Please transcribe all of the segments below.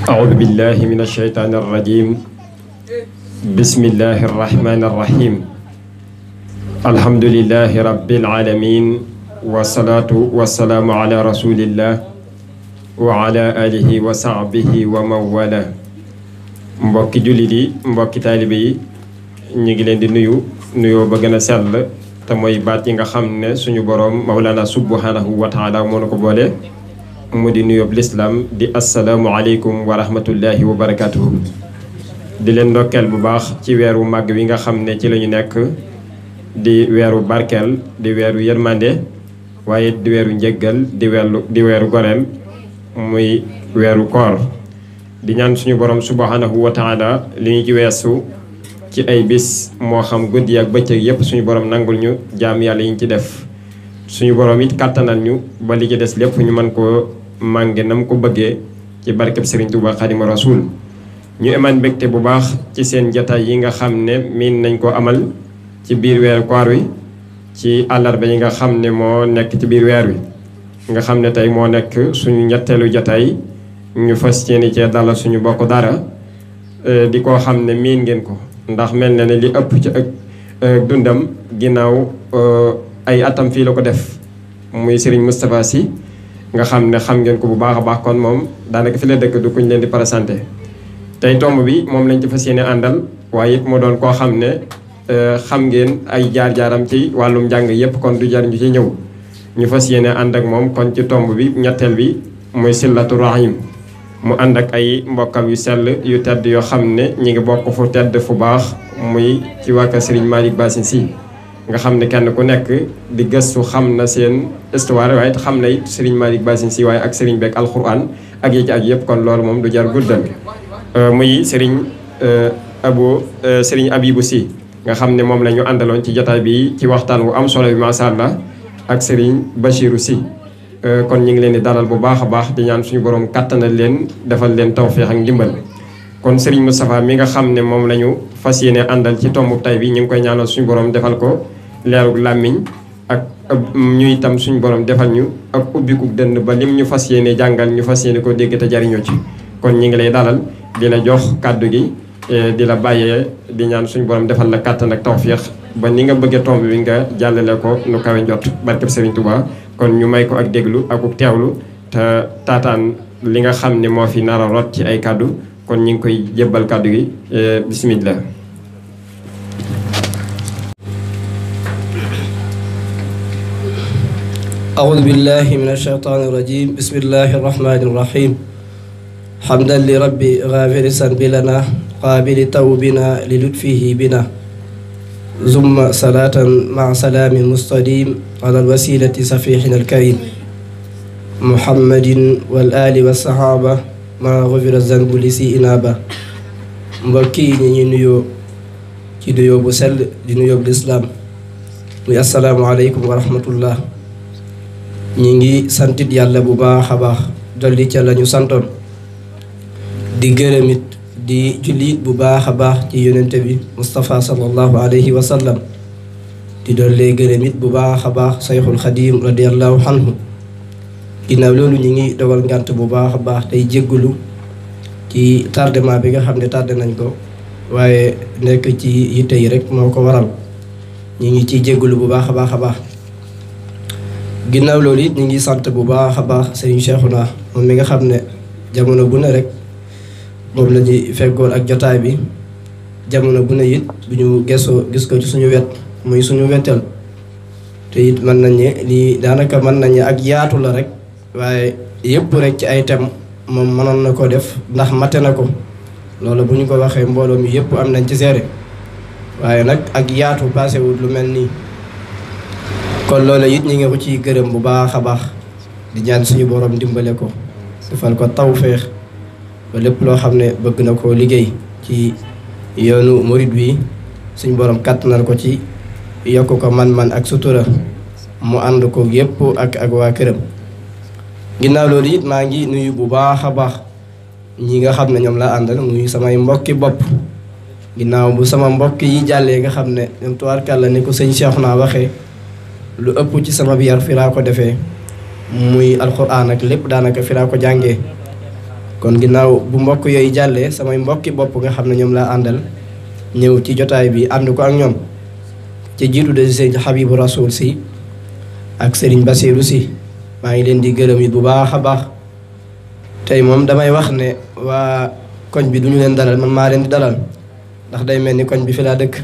أعوذ بالله من الشيطان الرجيم بسم الله الرحمن الرحيم الحمد لله رب العالمين والصلاة والسلام على رسول الله وعلى آله وصحبه ومن والاه mbokki jullit yi mbokki taalibe yi ñu ngi leen di nuyoo ba gën a sell te mooy baat yi nga xam ne suñu boroom Mawlana subhanahu wa taala moo na ko boole mu di nuyoob lislaam di asalaamu aleykum wa rahmatullahi wa barakatuhu di leen ndokkeel bu baax ci weeru màgg wi nga xam ne ci la ñu nekk di weeru barkeel di weeru yërmande waaye di weeru njëggal di weeru goreel muy weeru koor di ñaan suñu borom subhanahu wa taala li ñu ci weesu ci ay bis moo xam guddi ak bëccëg yépp suñu borom nangul ñu jaam yàlla yi ñu ci def suñu borom it kàttanal ñu ba li ci des lépp ñu mën koo mànge nam ko bëggee ci barkeb Serigne Touba Xaadimu Rasuul ñu emaan mbégte bu baax ci seen jataay yi nga xam ne miin nañ ko amal ci biir weeru koor wi ci àllarba yi nga xam ne moo nekk ci biir weer wi nga xam ne tey moo nekk suñu ñetteelu jataay ñu fas yéene cee dalal suñu bokk dara di ko xam ne miin ngeen ko ndax mel na ne li ëpp ci ak dundam ginnaaw ay atam fii la ko def muy Serigne Moustapha Sy nga xam ne xam ngeen ko bu baax a baax kon moom daanaka fi la dëkk du kuñ leen di présenté tey tomb bi moom lañ ci fas yéene àndal waaye it mu doon koo xam ne xam ngeen ay jaar-jaaram ci wàllum njàng yépp kon du jar ñu ci ñëw ñu fas yéene ànd ak moom kon ci tomb bi ñetteel bi muy sillatu rahim mu ànd ak ay mbokkam yu sell yu tedd yoo xam ne ñi ngi bokk fu tedd fu baax muy ci wàkka Serigne Malick Bassine Sy nga xam ne kenn ku nekk di gëstu xam na seen histoire waaye xam na it Serigne Malick Bassine Sy waaye ak Serigne beeg alxuraan ak yi ci ak yëpp kon loolu moom du jar guddal muy Serigne Abibou Sy nga xam ne moom la ñu àndaloon ci jotaay bi ci waxtaan wu am solo bi macha allah ak Serigne Bachirou Sy kon ñu ngi leen di dalal bu baax a baax di ñaan suñu borom kattanal leen defal leen tawféex ak ndimbal kon Serigne Moustapha mi nga xam ne moom la ñu fas yéene àndal ci tombu tay bi ñu ngi koy ñaanal suñu borom defal ko leerug làmmiñ ak ñu itam suñu borom defal ñu ak ubbikuk dënn ba lim ñu fas yéene jàngal ñu fas yéene ko dégg te jariñoo ci kon ñu ngi lay dalal di la jox kàddu gi di la bàyyee di ñaan suñu borom defal la kàttan ak tawféex ba ni nga bëggee tomb bi nga jàllale ko nu kawe njot barkeb Serigne Touba kon ñu may ko ak déglu akuk teewlu te taataan li nga xam ne moo fi nar a rot ci ay kàddu kon ñu ngi koy jébbal kàddu gi bismillah أعوذ بالله من الشيطان الرجيم بسم الله الرحمن الرحيم حمدا لربي غافر الذنب لنا قابل توبنا للطفه بنا ثم صلاة مع سلام مستديم على الوسيلة صفيحنا الكريم محمد والآل والصحابة ما غفر الذنب لسي إنابة mbokki ñi nuyoo ci nuyoo bu sell di nuyoo bu lislaam muy assalaamu aleykum wa rahmatullah ñi ngi santit yàlla bu baax a baax dolli ca lañu santoon di gërëmit di jullit bu baax a baax ci yonente bi Moustapha sallallahu alayhi wa sallam di dollee gërëmit bu baax a baax sayxul xadim radiallahu anhu ginnaaw loolu ñi ngi dogal ngànt bu baax a baax tey jéggulu ci tardement bi nga xam ne tardé nañ ko waaye nekk ci yitte yi rek moo ko waral ñi ngi ciy jéggulu bu baax a baax a baax ginnaaw loolu it ñi ngi sant bu baax a baax Serigne Cheikhouna moom mi nga xam ne jamono bu ne rek moom la ñuy feggoon ak jotaay bi jamono bu ne it bu ñu gesoo gis ko ci suñu wet muy suñu wetal te it mën nañ ne lii daanaka mën nañ ak yaatu la rek waaye yëpp rek ci ay thème moom mënoon na ko def ndax mate na ko loolu bu ñu ko waxee mbooloo mi yëpp am nañ ci seere waaye nag ak yaatu paasewul lu mel nii kon loolu it ñi ngi ko ciy gërëm bu baax a baax di ñaan suñu borom dimbale ko defal ko tawféex ba lépp loo xam ne bëgg na koo liggéey ci yoonu murid bi suñu borom kàttanal ko ci yokk ko man-man ak sutura mu ànd ko yépp ak waa këram ginnaaw loolu it maa ngi nuyu bu baax a baax ñi nga xam ne ñoom laa àndal muy samay mbokki bopp ginnaaw bu sama mbokk yi jàllee nga xam ne ñoom tubaarkàlla ni ko sëñ Cheikhouna waxee lu ëpp ci sama yar fi laa ko defee muy alxuraan ak lépp daanaka fi laa ko jàngee kon ginnaaw bu mbokk yooyu jàllee samay mbokki bopp nga xam ne ñoom laa àndal ñëw ci jotaay bi ànd ko ak ñoom ci jiitu de sëriñ Habibu Rasul si ak sëriñ Basiru si maa ngi leen di gërëm it bu baax a baax tey moom damay wax ne waa koñ bi duñu leen dalal man maa leen di dalal ndax day mel ni koñ bi fi laa dëkk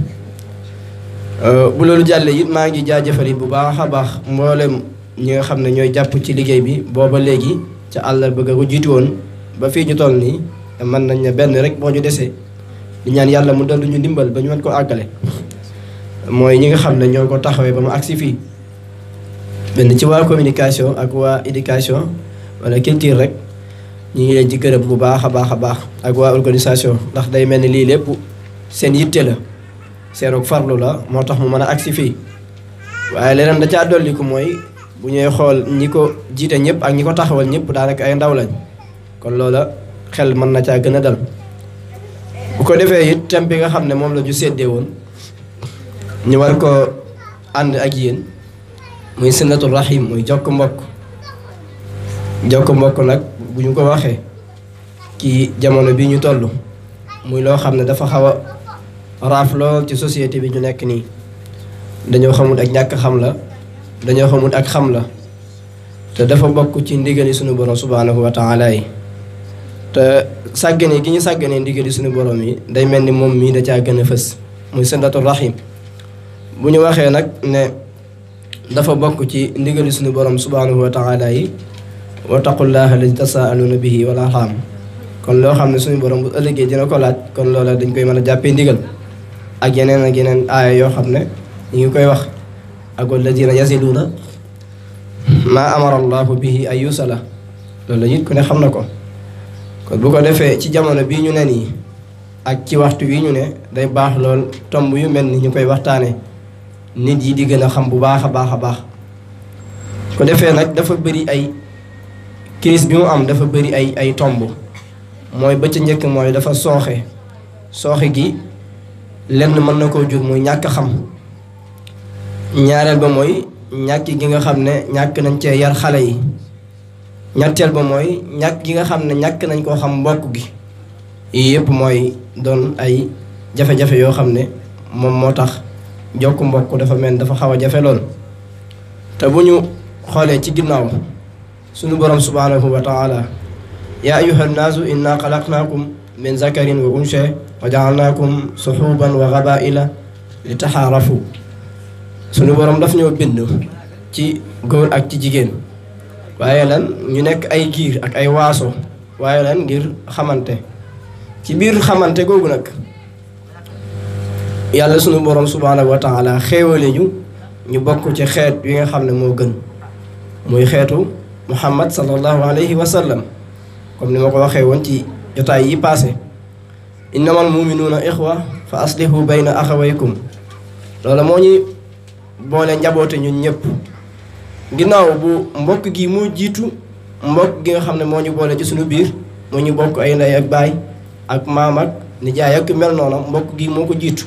bu loolu jàllee it maa ngi jaajëfal it bu baax a baax mboolem ñi nga xam ne ñooy jàpp ci liggéey bi booba léegi ca àllal bëgg a ko jiitu woon ba fii ñu toll nii mën nañ ne benn rek moo ñu desee di ñaan yàlla mu dolli ñu ndimbal ba ñu mën ko àggale mooy ñi nga xam ne ñoo ko taxawee ba mu agsi fii benn ci waa communication ak waa éducation wala culture rek ñu ngi leen ci gërëm bu baax a baax a baax ak waa organisation ndax day mel ni lii lépp seen yitte la seenug farlu la moo tax mu mën a agsi fii waaye leneen da caa dolliku mooy bu ñuy xool ñi ko jiite ñëpp ak ñi ko taxawal ñëpp daanaka ay ndaw lañ kon loola xel mën na caa gën a dal bu ko defee it thème bi nga xam ne moom la ñu séddee woon ñu war ko ànd ak yéen muy sunnatul rahim muy jokk mbokk nag bu ñu ko waxee ci jamono bi ñu toll muy loo xam ne dafa xaw a raaf lool ci société bi ñu nekk nii dañoo xamul ak ñàkk xam la dañoo xamul ak xam la te dafa bokk ci ndigali suñu borom subhanahu wa taala yi te sàggane gi ñu sàgganee ndigali suñu borom yi day mel ni moom mii da caa gën a fës muy sunnatul rahim bu ñu waxee nag ne dafa bokk ci ndigali suñu borom subhanahu wa taala yi wattaqullaha alladi tasaaluuna bihi wal arham kon loo xam ne suñu borom bu ëllëgee dina ko laaj kon loola dañ koy mën a jàppee ndigal ak yeneen aaya yoo xam ne ñu ngi koy wax ak walladina yasiluuna maa amara allahu bihi ay yusala loolu it ku ne xam na ko kon bu ko defee ci jamono bii ñu ne nii ak ci waxtu wi ñu ne day baax lool tomb yu mel ni ñu koy waxtaane nit yi di gën a xam bu baax a baax a baax ko defee nag dafa bëri ay crise bi mu am dafa bëri ay tomb mooy ba ca njëkk mooy dafa sooxe gi lenn mën na koo jur muy ñàkk xam ñaareel ba mooy ñàkk gi nga xam ne ñàkk nañ cee yar xale yi ñetteel ba mooy ñàkk gi nga xam ne ñàkk nañ koo xam mbokk gi yii yëpp mooy doon ay jafe-jafe yoo xam ne moom moo tax jokk mbokk dafa mel dafa xaw a jafe lool te bu ñu xoolee ci ginnaaw sunu borom subhanahu wa taala yaa ayyuha nnaasu inna xalaqnaakum min zakarin wa unsa wa jaalnaakum suxuban wa gabaila li taxaarafu sunu borom daf ñoo bind ci góor ak ci jigéen waaye lan ñu nekk ay giir ak ay waaso waaye lan ngir xamante ci biir xamante googu nag yàlla sunu borom subhanahu wa taala xéewale ñu bokk ci xeet yi nga xam ne moo gën muy xeetu muhammad sallallahu alayhi wa sallam comme ni ma ko waxee woon ci jotaay yi passé innamal muminuuna ixwa fa aslihu bayna axawaykum loola moo ñuy boole njaboote ñun ñëpp ginnaaw bu mbokk gi moo jiitu mbokk gi nga xam ne moo ñu boole ci suñu biir moo ñu bokk ay ndey ak baay ak maam ak nijaay ak mel noona mbokk gi moo ko jiitu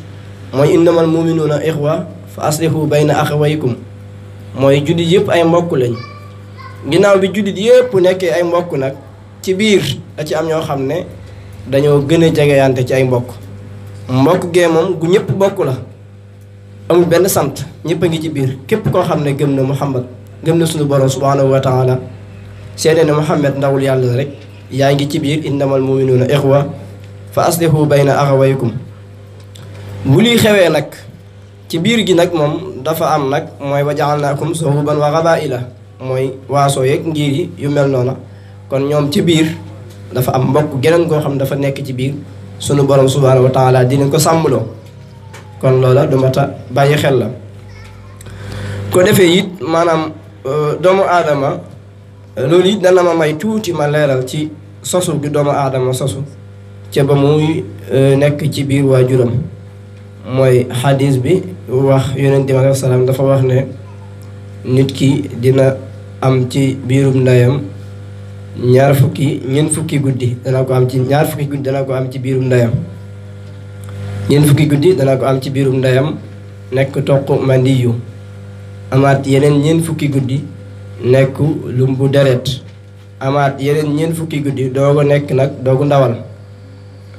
mooy innamal muminuuna ixwa fa aslihu bayna axawaykum mooy jullit yëpp ay mbokk lañ ginnaaw bi jullit yëpp nekkee ay mbokk nag ci biir da ci am ñoo xam ne dañoo gën a jegeyante ci ay mbokk gee moom gu ñëpp bokk la amul benn sant ñëpp a ngi ci biir képp koo xam ne gëm na Muhammad gëm na suñu borom subhanahu wa taala seede ne Muhammad ndawul yàlla rek yaa ngi ci biir innamal muminuuna ixwa fa aslihu bayna axawaykum bu liy xewee nag ci biir gi nag moom dafa am nag mooy wa jaalnaakum suhuban wa gabaila mooy waasoo yeeg ngir yi yu mel noona kon ñoom ci biir dafa am mbokk geneen goo xam dafa nekk ci biir sunu borom subhanahu wa taala dinañ ko sàmmloo kon loola du mata bàyyi xel la ko defee it maanaam doomu aadama loolu it dana ma may tuuti ma leeral ci sosu gi doomu aadama sosu ca ba muy nekk ci biir waajuram mooy xadis bi wax yonent bi alayhi salaam dafa wax ne nit ki dina am ci biirum ndeyam ñeent fukki guddi dana ko am ci dana ko am ci biirum ndeyam ci biirum ndeyam nekk toq mandiyu amaat yeneen ñeent fukki guddi nekk lumbu deret amaat yeneen ñeent fukki guddi doogu nekk nag doogu ndawal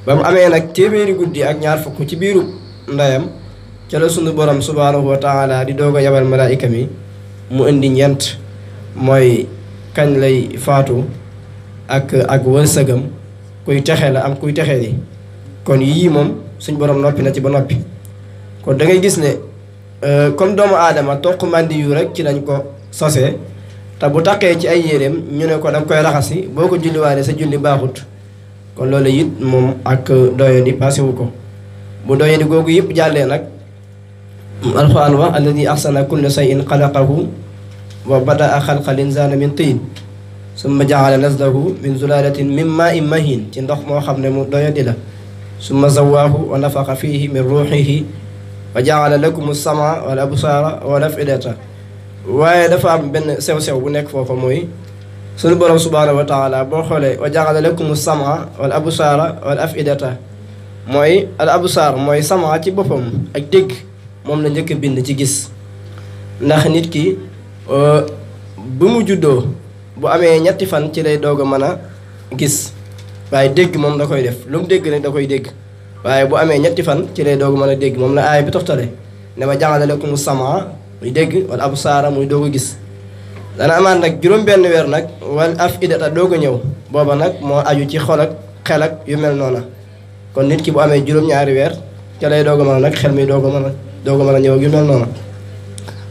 ba mu amee nag téeméeri guddi ak ñaar fukk ci biiru ndeyam ca la sunu borom subhaanahu wa taala di doog a yabal malaayika mi mu indi ñeent mooy kañ lay faatu ak wërsëgam kuy texe la am kuy texe di kon yii moom suñ borom noppi na ci ba noppi kon da ngay gis ne comme doomu aadama toq màndi yu rek ci lañ ko sosee te bu taqee ci ay yéreem ñu ne ko danga koy raxasi boo ko julliwaale sa julli baaxut kon loolu it moom ak doyadi passé wu ko bu doyadi googu yëpp jàllee nag alxuraan wax alladi ahsana kulla shay'in xalaqahu wa badaa xalqal insaana min tiin summa jaala naslahu min zulaalatin min maa'in mahiin ci ndox moo xam ne mu doyadi la summa zawaahu wa nafaxa fiihi min ruuxihi wa jaala lakum as-sam'a wal absaara wal af'idata waaye dafa am benn sew-sew bu nekk foofa mooy sunu borom subhaanahu wa taala boo xoolee wa jaala lakum as-sam'a wal absaara wal af'idata mooy al absaar mooy sama ci boppam ak dégg moom la njëkk a bind ci gis ndax nit ki bu mu juddoo bu amee ñetti fan ci lay doog a mën a gis waaye dégg moom da koy def lu mu dégg rek da koy dégg waaye bu amee ñetti fan ci lay doog a mën a dégg moom la aaya bi toftale ne wa ja'ala lakumu samaa muy dégg wala absaara muy doog a gis dana amaat nag juróom-benn weer nag wal afidata doog a ñëw booba nag moo aju ci xol ak xel ak yu mel noona kon nit ki bu amee juróom-ñaari weer ca lay doog a mën a nag xel mi doog a mën a ñëw ak yu mel noona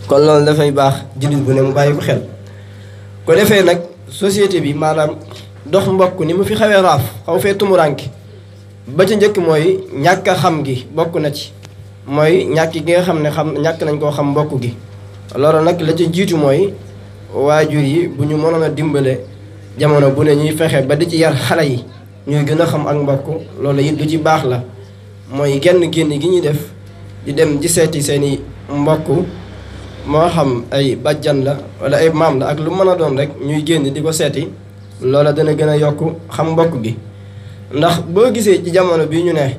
kon loolu dafay baax jullit bu ne mu bàyyi ko xel ko defee nag société bi maanaam dox mbokk ni mu fi xawee raaf xaw fee tumuraanki ba ca njëkk mooy ñàkk a xam gi bokk na ci mooy ñàkk gi nga xam ne ñàkk nañ koo xam mbokk gi loolu nag la ca jiitu mooy waajur yi bu ñu mënoon a dimbale jamono bu ne ñuy fexe ba di ci yar xale yi ñuy gën a xam ak mbokk loolu it lu ci baax la mooy génn gi ñuy def di dem ci seeti seeni mbokk moo xam ay bàjjan la wala ay maam la ak lu mën a doon rek ñuy génn di ko seeti loola dana gën a yokk xam mbokk gi ndax boo gisee ci jamono bi ñu ne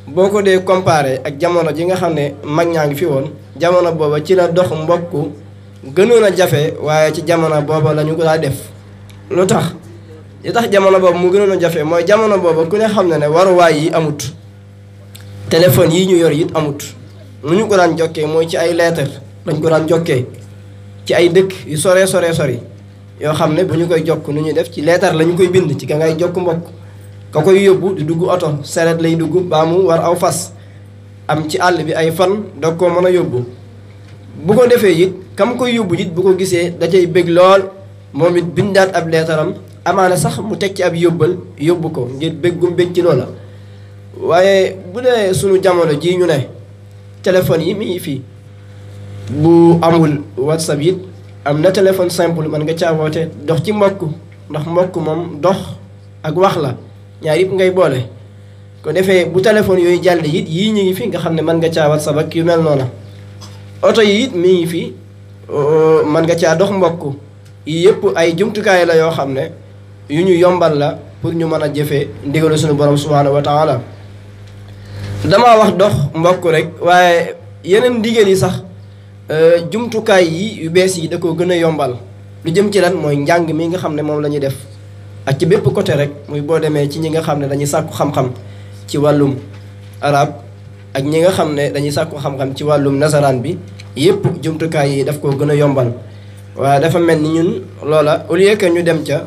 boo ko dee comparé ak jamono ji nga xam ne mag ñaa ngi fi woon jamono booba ci la dox mbokk gënoon a jafe waaye ci jamono booba la ñu ko daa def lu tax li tax jamono boobu mu gënoon a jafe mooy jamono booba ku ne xam ne ne waruwaay yi amut téléphone yi ñu yor it amut nu ñu ko daan jokkee mooy ci ay lettre dañ ko daan jokkee ci ay dëkk yu sori yoo xam ne bu ñu koy jokk nu ñuy def ci lettre la ñu koy bind ci ka ngay jokk mbokk ka koy yóbbu di dugg oto seret lay dugg baa mu war aw fas am ci àll bi ay fan doog koo mën a yóbbu bu ko defee it kam koy yóbbu it bu ko gisee da cay bëgg lool moom it bindaat ab leetaram amaana sax mu teg ci ab yóbbal yóbbu ko ngir bëggum bëgg ci loola waaye bu dee sunu jamono jii ñu ne téléphone yi mi ngi fii bu amul whatsapp it am na téléphone simple mën nga caa woote dox ci mbokk ndax mbokk moom dox ak wax la ñaar yëpp ngay boole ko defee bu téléphone yooyu jàll it yii ñu ngi fi nga xam ne mën nga caa whatsapp ak yu mel noona oto yi it mi ngi fi mën nga caa dox mbokk yii yëpp ay jumtukaay la yoo xam ne yu ñu yombal la pour ñu mën a jëfee ndigalu suñu borom subhaanahu wa taala damaa wax dox mbokk rek waaye yeneen ndigal yi sax jumtukaay yi yu bees yi da koo gën a yombal lu jëm ci lan mooy njàng mi nga xam ne moom la ñuy def ak ci bépp côté rek muy boo demee ci ñi nga xam ne dañuy sàkku xam-xam ci wàllum arab ak ñi nga xam ne dañuy sàkku xam-xam ci wàllum nasaraan bi yépp jumtukaay yi daf koo gën a yombal waaye dafa mel ni ñun loola au lieu que ñu dem ca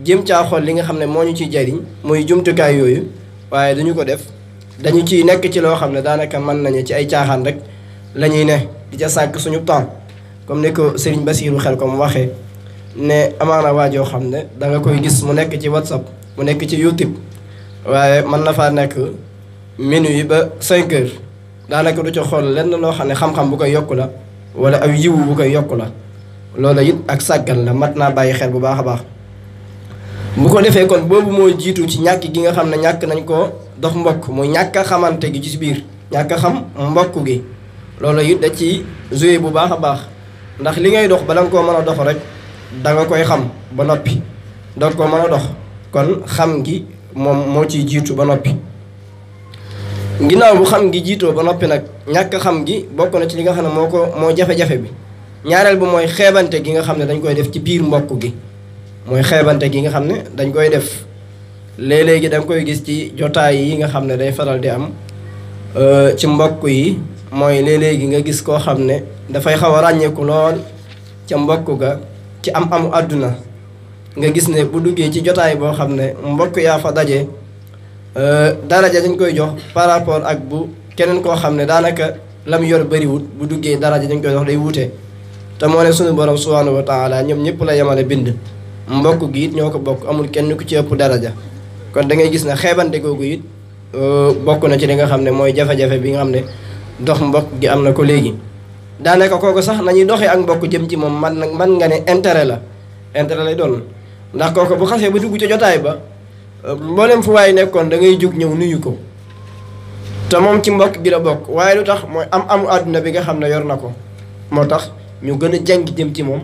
jéem caa xool li nga xam ne moo ñu ciy jariñ muy jumtukaay yooyu waaye duñu ko def dañu ciy nekk ci loo xam ne daanaka mën nañu ci ay caaxaan rek la ñuy ne di ca sànq suñu temps comme ni ko Serigne Bassirou xel ko mu waxee ne amaana waajoo xam ne da nga koy gis mu nekk ci WhatsApp mu nekk ci YouTube waaye mën na faa nekk minuit ba 5 heures daanaka du ca xool lenn loo xam ne xam-xam bu koy yokku la wala aw yiwu bu koy yokku la loolu it ak sàggan la mat naa bàyyi xel bu baax a baax bu ko defee kon boobu moo jiitu ci ñàkk gi nga xam ne ñàkk nañ ko dox mbokk muy ñàkk a xamante gi ci biir ñàkk a xam mbokk gi loolu it da ci joué bu baax a baax ndax li ngay dox bala nga koo mën a dox rek da nga koy xam ba noppi doog koo mën a dox kon xam gi moom moo ciy jiitu ba noppi ginnaaw bu xam gi jiitoo ba noppi nag ñàkk xam gi bokk na ci li nga xam ne moo jafe-jafe bi ñaareel bi mooy xeebante gi nga xam ne dañ koy def ci biir mbokk gi mooy xeebante gi nga xam ne dañ koy def léeg-léegi da nga koy gis ci jotaay yi nga xam ne day faral di am ci mbokk yi mooy léeg-léegi nga gis koo xam ne dafay xaw a ràññeeku lool ca mbokk ga ci am-amu àdduna nga gis ne bu duggee ci jotaay boo xam ne mbokk yaa fa daje daraja dañ koy jox par rapport ak bu keneen koo xam ne daanaka lam yor bëriwut bu duggee daraja dañ koy jox day wuute te moo ne sunu borom subhanahu wa taala ñoom ñëpp la yemale bind mbokk gi it ñoo ko bokk amul kenn ku ci ëpp daraja kon da ngay gis ne xeebante googu it bokk na ci li nga xam ne mooy jafe-jafe bi nga xam ne dox mbokk gi am na ko léegi daanaka kooku sax nañuy doxee ak mbokk jëm ci moom man nga ne intérêt lay doon ndax kooku bu xasee ba dugg ca jotaay ba mboolem fu waaye nekkoon da ngay jóg ñëw nuyu ko te moom ci mbokk gi la bokk waaye lu tax mooy amu àdduna bi nga xam ne yor na ko moo tax ñu gën a jàng jëm ci moom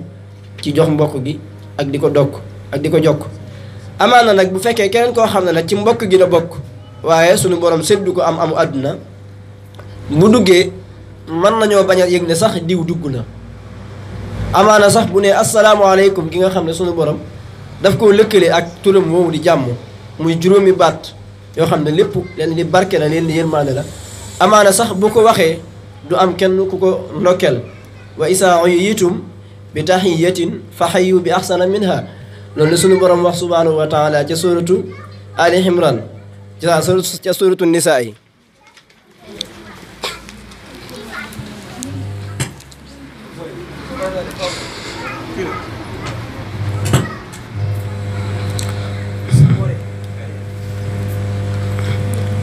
ci jox mbokk gi ak di ko dokk ak di ko jokk amaana nag bu fekkee keneen koo xam ne nag ci mbokk gi la bokk waaye suñu borom seddu ko amu àdduna bu duggee mën nañoo bañ a yëg ne sax diw dugg na amaana sax bu ne asalaamaaleykum gi nga xam ne suñu borom daf koo lëkkale ak turam woowu di jàmm muy juróomi baat yoo xam ne lépp leen di barke la leen di yërmaande la amaana sax bu ko waxee du am kenn ku ko ndokkeel wa isaa uyyitum bi tahiyatin fa hayyu bi ahsana minha loolu la suñu borom wax subhanahu wa taala ca suratu ali imran ca suratu nisaa yi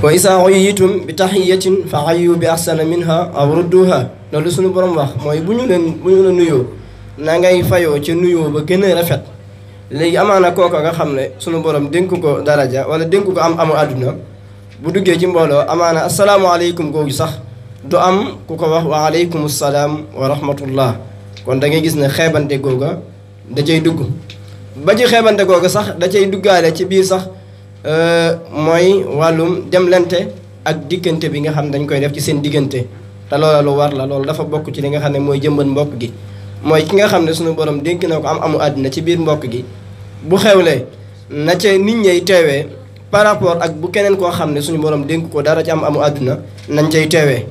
wa isaa uyyitum bi tahiyatin fa hayyu bi ahsana minha aw rudduha loolu suñu borom wax mooy bu ñu la nuyoo na ngay fayoo ca nuyoo ba gën a rafet léegi amaana kooka nga xam ne suñu borom dénk ko daraja wala dénk ko amu àdduna bu duggee ci mbooloo amaana asalaamaaleykum googu sax du am ku ko wax wa aleykum salaam wa rahmatullah kon da ngay gis ne xeebante googa da cay dugg ba ci xeebante googa sax da cay duggaale ci biir sax mooy wàllum demlante ak diggante bi nga xam ne dañ koy def ci seen diggante te loola lu war la loolu dafa bokk ci li nga xam ne mooy jëmbat mbokk gi mooy ki nga xam ne suñu borom dénk na ko amu àddina ci biir mbokk gi bu xewlee na ca nit ñay teewee par rapport ak bu keneen koo xam ne suñu borom dénk ko dara ci amu àdduna nañ cay teewee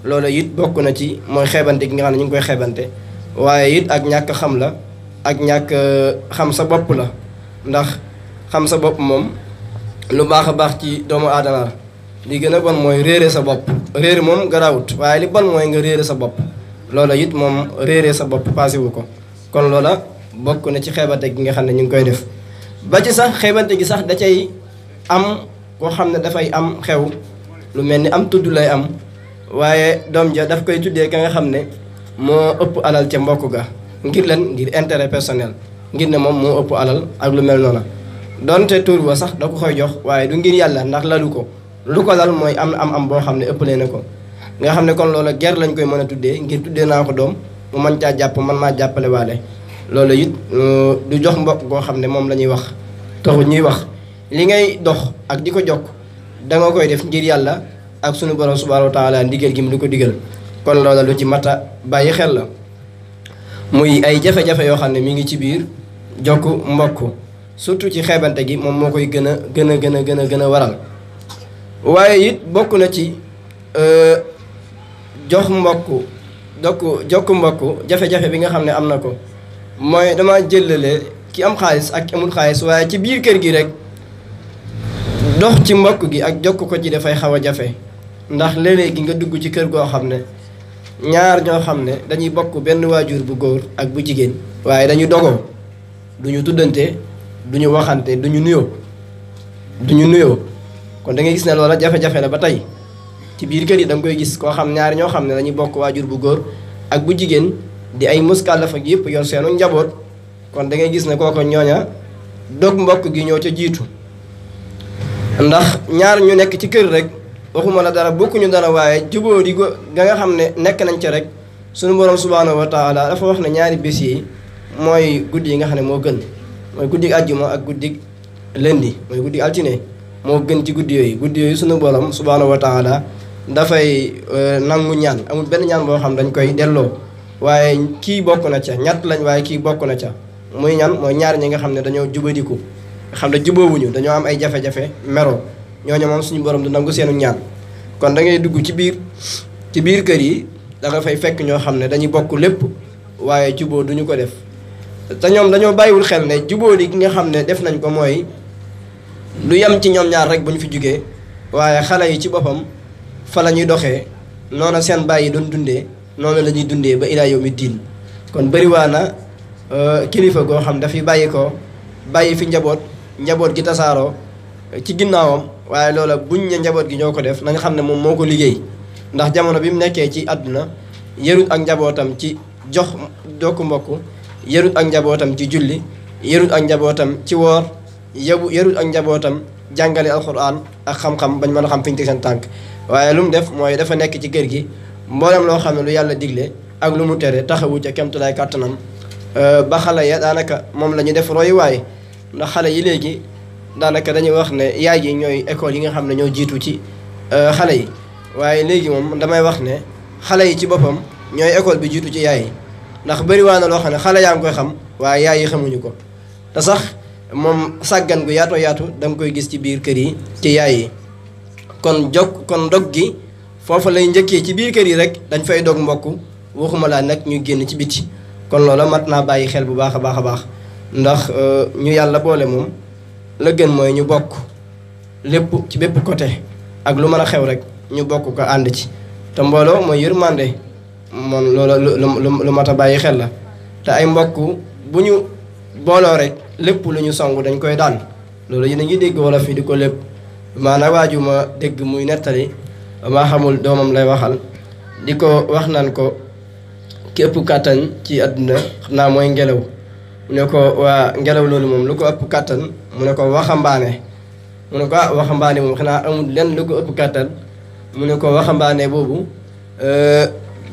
loolu it bokk na ci mooy xeebante gi nga xam ne ñu ngi koy xeebante waaye it ak ñàkk xam la ak ñàkk xam sa bopp la ndax xam sa bopp moom lu baax a baax ci doomu aadama li gën a bon mooy réere sa bopp réere moom garaawut waaye li bon mooy nga réere sa bopp loola it moom réere sa bopp passé wu ko kon loola bokk na ci xeebante gi nga xam ne ñu ngi koy def ba ci sax xeebante gi sax da cay am koo xam ne dafay am xew lu mel ni am tudd lay am waaye doom ja daf koy tuddee ka nga xam ne moo ëpp alal ca mbokk ga ngir leen ngir intérêt personnel ngir ne moom moo ëpp alal ak lu mel noona donte tur wa sax da ko koy jox waaye du ngir yàlla ndax lalu ko lu ko lal mooy am boo xam ne ëppalee na ko nga xam ne kon loola ger lañ koy mën a tuddee ngir tuddee naa ko doom mu mën caa jàpp man maa jàppale waale loolu it du jox mbokk goo xam ne moom la ñuy wax taxu ñuy wax li ngay dox ak di ko jokk da nga koy def ngir yàlla ak sunu borom subhanahu wa taala ndigal gi mu di ko digal kon loola lu ci mata bàyyi xel la muy ay jafe-jafe yoo xam ne mi ngi ci biir jokk mbokk surtout ci xeebante gi moom moo koy gën a waral waaye it bokk na ci jox mbokk jokk mbokk jafe-jafe bi nga xam ne am na ko mooy dama jëlale ki am xaalis ak amul xaalis waaye ci biir kër gi rek dox ci mbokk gi ak jokk ko ci dafay xaw a jafe ndax léeg-léeg gi nga dugg ci kër goo xam ne ñaar ñoo xam ne dañuy bokk benn waajur bu góor ak bu jigéen waaye dañu dogoo duñu tuddante duñu waxante duñu nuyoo kon da ngay gis ne loola jafe-jafe la ba tey ci biir kër yi da nga koy gis koo xam ñaari ñoo xam ne dañuy bokk waajur bu góor ak bu jigéen di ay muskàllaf ak yëpp yor seenu njaboot kon da ngay gis ne kooko ñooña dog mbokk gi ñoo ca jiitu ndax ñaar ñu nekk ci kër rek waxuma la dara bokkuñu dara waaye jubóo di ga nga xam ne nekk nañ ca rek sunu borom subhanahu wa taala dafa wax ne ñaari bés yi mooy guddi yi nga xam ne moo gën mooy guddi àjjuma ak guddi lundi mooy guddi altine moo gën ci guddi yooyu sunu borom subhanahu wa taala dafay nangu ñaan amul benn ñaan boo xam dañ koy delloo waaye kii bokk na ca ñett lañ waaye kii bokk na ca muy ñan mooy ñaar ñi nga xam ne dañoo jubadiku nga xam ne jubóowuñu dañoo am ay jafe-jafe mero ñooñu moom suñu borom du nangu seenu ñaan. kon da ngay dugg ci biir kër yi da nga fay fekk ñoo xam ne dañuy bokk lépp waaye jubóo duñu ko def te ñoom dañoo bàyyiwul xel ne jubóo di gi nga xam ne def nañ ko mooy du yem ci ñoom ñaar rek bu ñu fi jugee waaye xale yi ci boppam fa la ñuy doxee noonu seen bàyyi doon dundee noonu la ñuy dundee ba ilaa yawmi diin. kon bëriwaa na kilifa goo xam dafay bàyyi ko bàyyi fi njaboot gi tasaaroo ci ginnaawam waaye loola buñ ne njaboot gi ñoo ko def nañ xam ne moom moo ko liggéey ndax jamono bi mu nekkee ci àdduna yarut ak njabootam ci jox dokku mbokk yarut ak njabootam ci julli yarut ak njabootam ci woor yarut ak njabootam jàngale alxuraan ak xam-xam bañ mën a xam fi ñu teg seen tànk waaye lu mu def mooy dafa nekk ci kër gi mboolem loo xam ne lu yàlla digle ak lu mu tere taxawu ca kemtulaay kàttanam ba xale ya daanaka moom la ñu def royuwaay ndax xale yi léegi daanaka dañuy wax ne yaay yi ñooy école yi nga xam ne ñoo jiitu ci xale yi waaye léegi moom damay wax ne xale yi ci boppam ñooy école bi jiitu ci yaay yi ndax bëriwaa na loo xam ne xale yaa ngi koy xam waaye yaay yi xamuñu ko te sax moom sàggan gu yaatu da nga koy gis ci biir kër yi ci yaay yi kon dog gi foofu lay njëkkee ci biir kër yi rek dañ fay dog mbokk waxuma laa nag ñu génn ci biti kon loola mat naa bàyyi xel bu baax a baax ndax ñu yàlla boole moom la gën mooy ñu bokk lépp ci bépp côté ak lu mën a xew rek ñu bokk ko ànd ci te mbooloo mooy yërmande moom loola lu mat a bàyyi xel la te ay mbokk bu ñu booloo rek lépp lu ñu song dañ koy daan loolu yéen a ngi dégg wala fii di ko lépp maanaam waaju ma dégg muy nettali maa xamul doomam lay waxal di ko wax naan ko ki ëpp kàttan ci àdduna xam naa mooy ngelaw mu ne ko waa ngelaw loolu moom lu ko ëpp kàttan mu ne ko waxambaane mu ne ko waxambaane moom xanaa amul lenn lu ko ëpp kàttan mu ne ko waxambaane boobu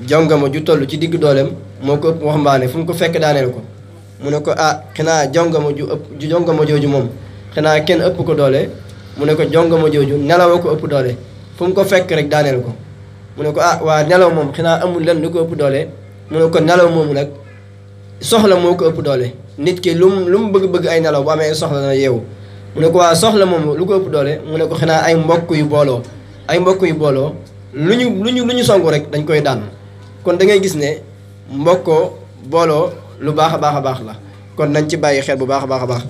jongama ju toll ci digg dooleem moo ko ëpp waxambaane fu mu ko fekk daaneel ko mu ne ko xanaa jongama jooju moom xanaa kenn ëpp ko doole mu ne ko jongama jooju nelaw ko ëpp doole fu mu ko fekk rek daaneel ko mu ne ko waa nelaw moom xanaa amul lenn lu ko ëpp doole mu ne ko nelaw moomu nag soxla moo ko ëpp doole nit ki lu mu bëgg ay nelaw bu amee soxla na yeewu mu ne ko waa soxla moom lu ko ëpp doole mu ne ko xanaa ay mbokk yu booloo lu ñu songu rek dañ koy daan kon da ngay gis ne mbokkoo booloo lu baax a baax la kon nañ ci bàyyi xel bu baax a baax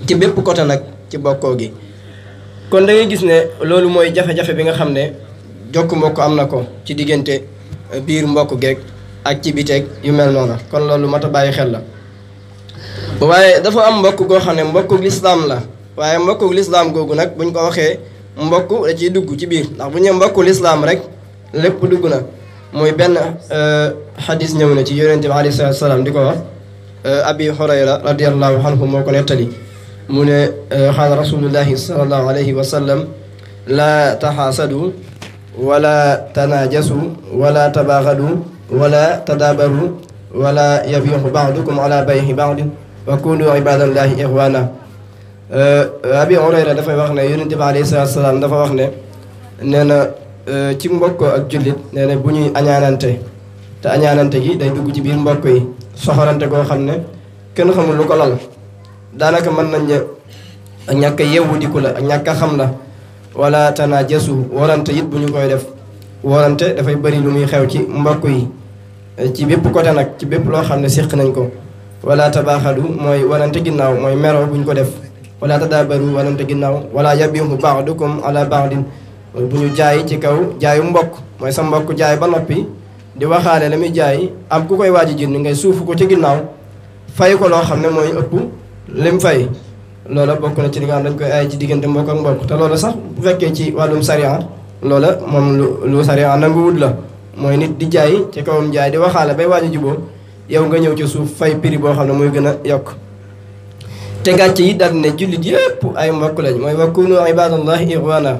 ci bépp côté nag ci bokkoo gi kon da ngay gis ne loolu mooy jafe-jafe bi nga xam ne jokk mbokk am na ko ci diggante biir mbokk geeg ak ci biteeg yu mel noonu kon loolu mat a bàyyi xel la waaye dafa am mbokk goo xam ne mbokkuk lislaam la waaye mbokkuk lislaam googu nag buñ ko waxee mbokk da ciy dugg ci biir ndax bu ñu mbokku lislaam rek lépp dugg na mooy benn xadis ñëw na ci yonente bi alayhi salaatu salaam di ko wax abi hurayra radiallahu anhu moo ko nettali mu ne xaala rasulullahi salallahu alayhi wa sallam laa taxaasadu wala tanaajasu wala tabaaxadu wala tadaabaru wala yabiixu baadukum ala bayxi baadin wa kunu ibadallahi ixwaana abi hurayra dafay wax ne yonente bi alayhi salaatu salaam dafa wax ne nee na ci mbokk ak jullit nee na bu ñuy añaanante te añaanante gi day dugg ci biir mbokk yi soxorante koo xam ne kenn xamul lu ko lal daanaka mën nañ ne ak ñàkk a yeewu diku la ak ñàkk a xam la wala tanaajasu warante it bu ñu koy def warante dafay bëri lu muy xew ci mbokk yi ci bépp côté nag ci bépp loo xam ne séq nañ ko wala tabaaxadu mooy warante ginnaaw mooy mero bu ñu ko def wala tadaabaru warante ginnaaw wala yabihu baadukum ala baadin bu ñu jaay ci kaw jaayu mbokk mooy sa mbokk jaay ba noppi di waxaale la muy jaay am ku koy waaj a jënd ngay suufu ko ci ginnaaw fay ko loo xam ne mooy ëpp lim fay loola bokk na ci li nga xam dañ koy ay ci diggante mbokk ak mbokk te loola sax bu fekkee ci wàllum sariya loola moom lu sariya nanguwut la mooy nit di jaay ci kawam jaay di waxaale bay waaj a juboo yow nga ñëw ci suuf fay prix boo xam ne muy gën a yokk te gàcce yi daal ne jullit yëpp ay mbokk lañ mooy wa kunu ibadallahi ixwana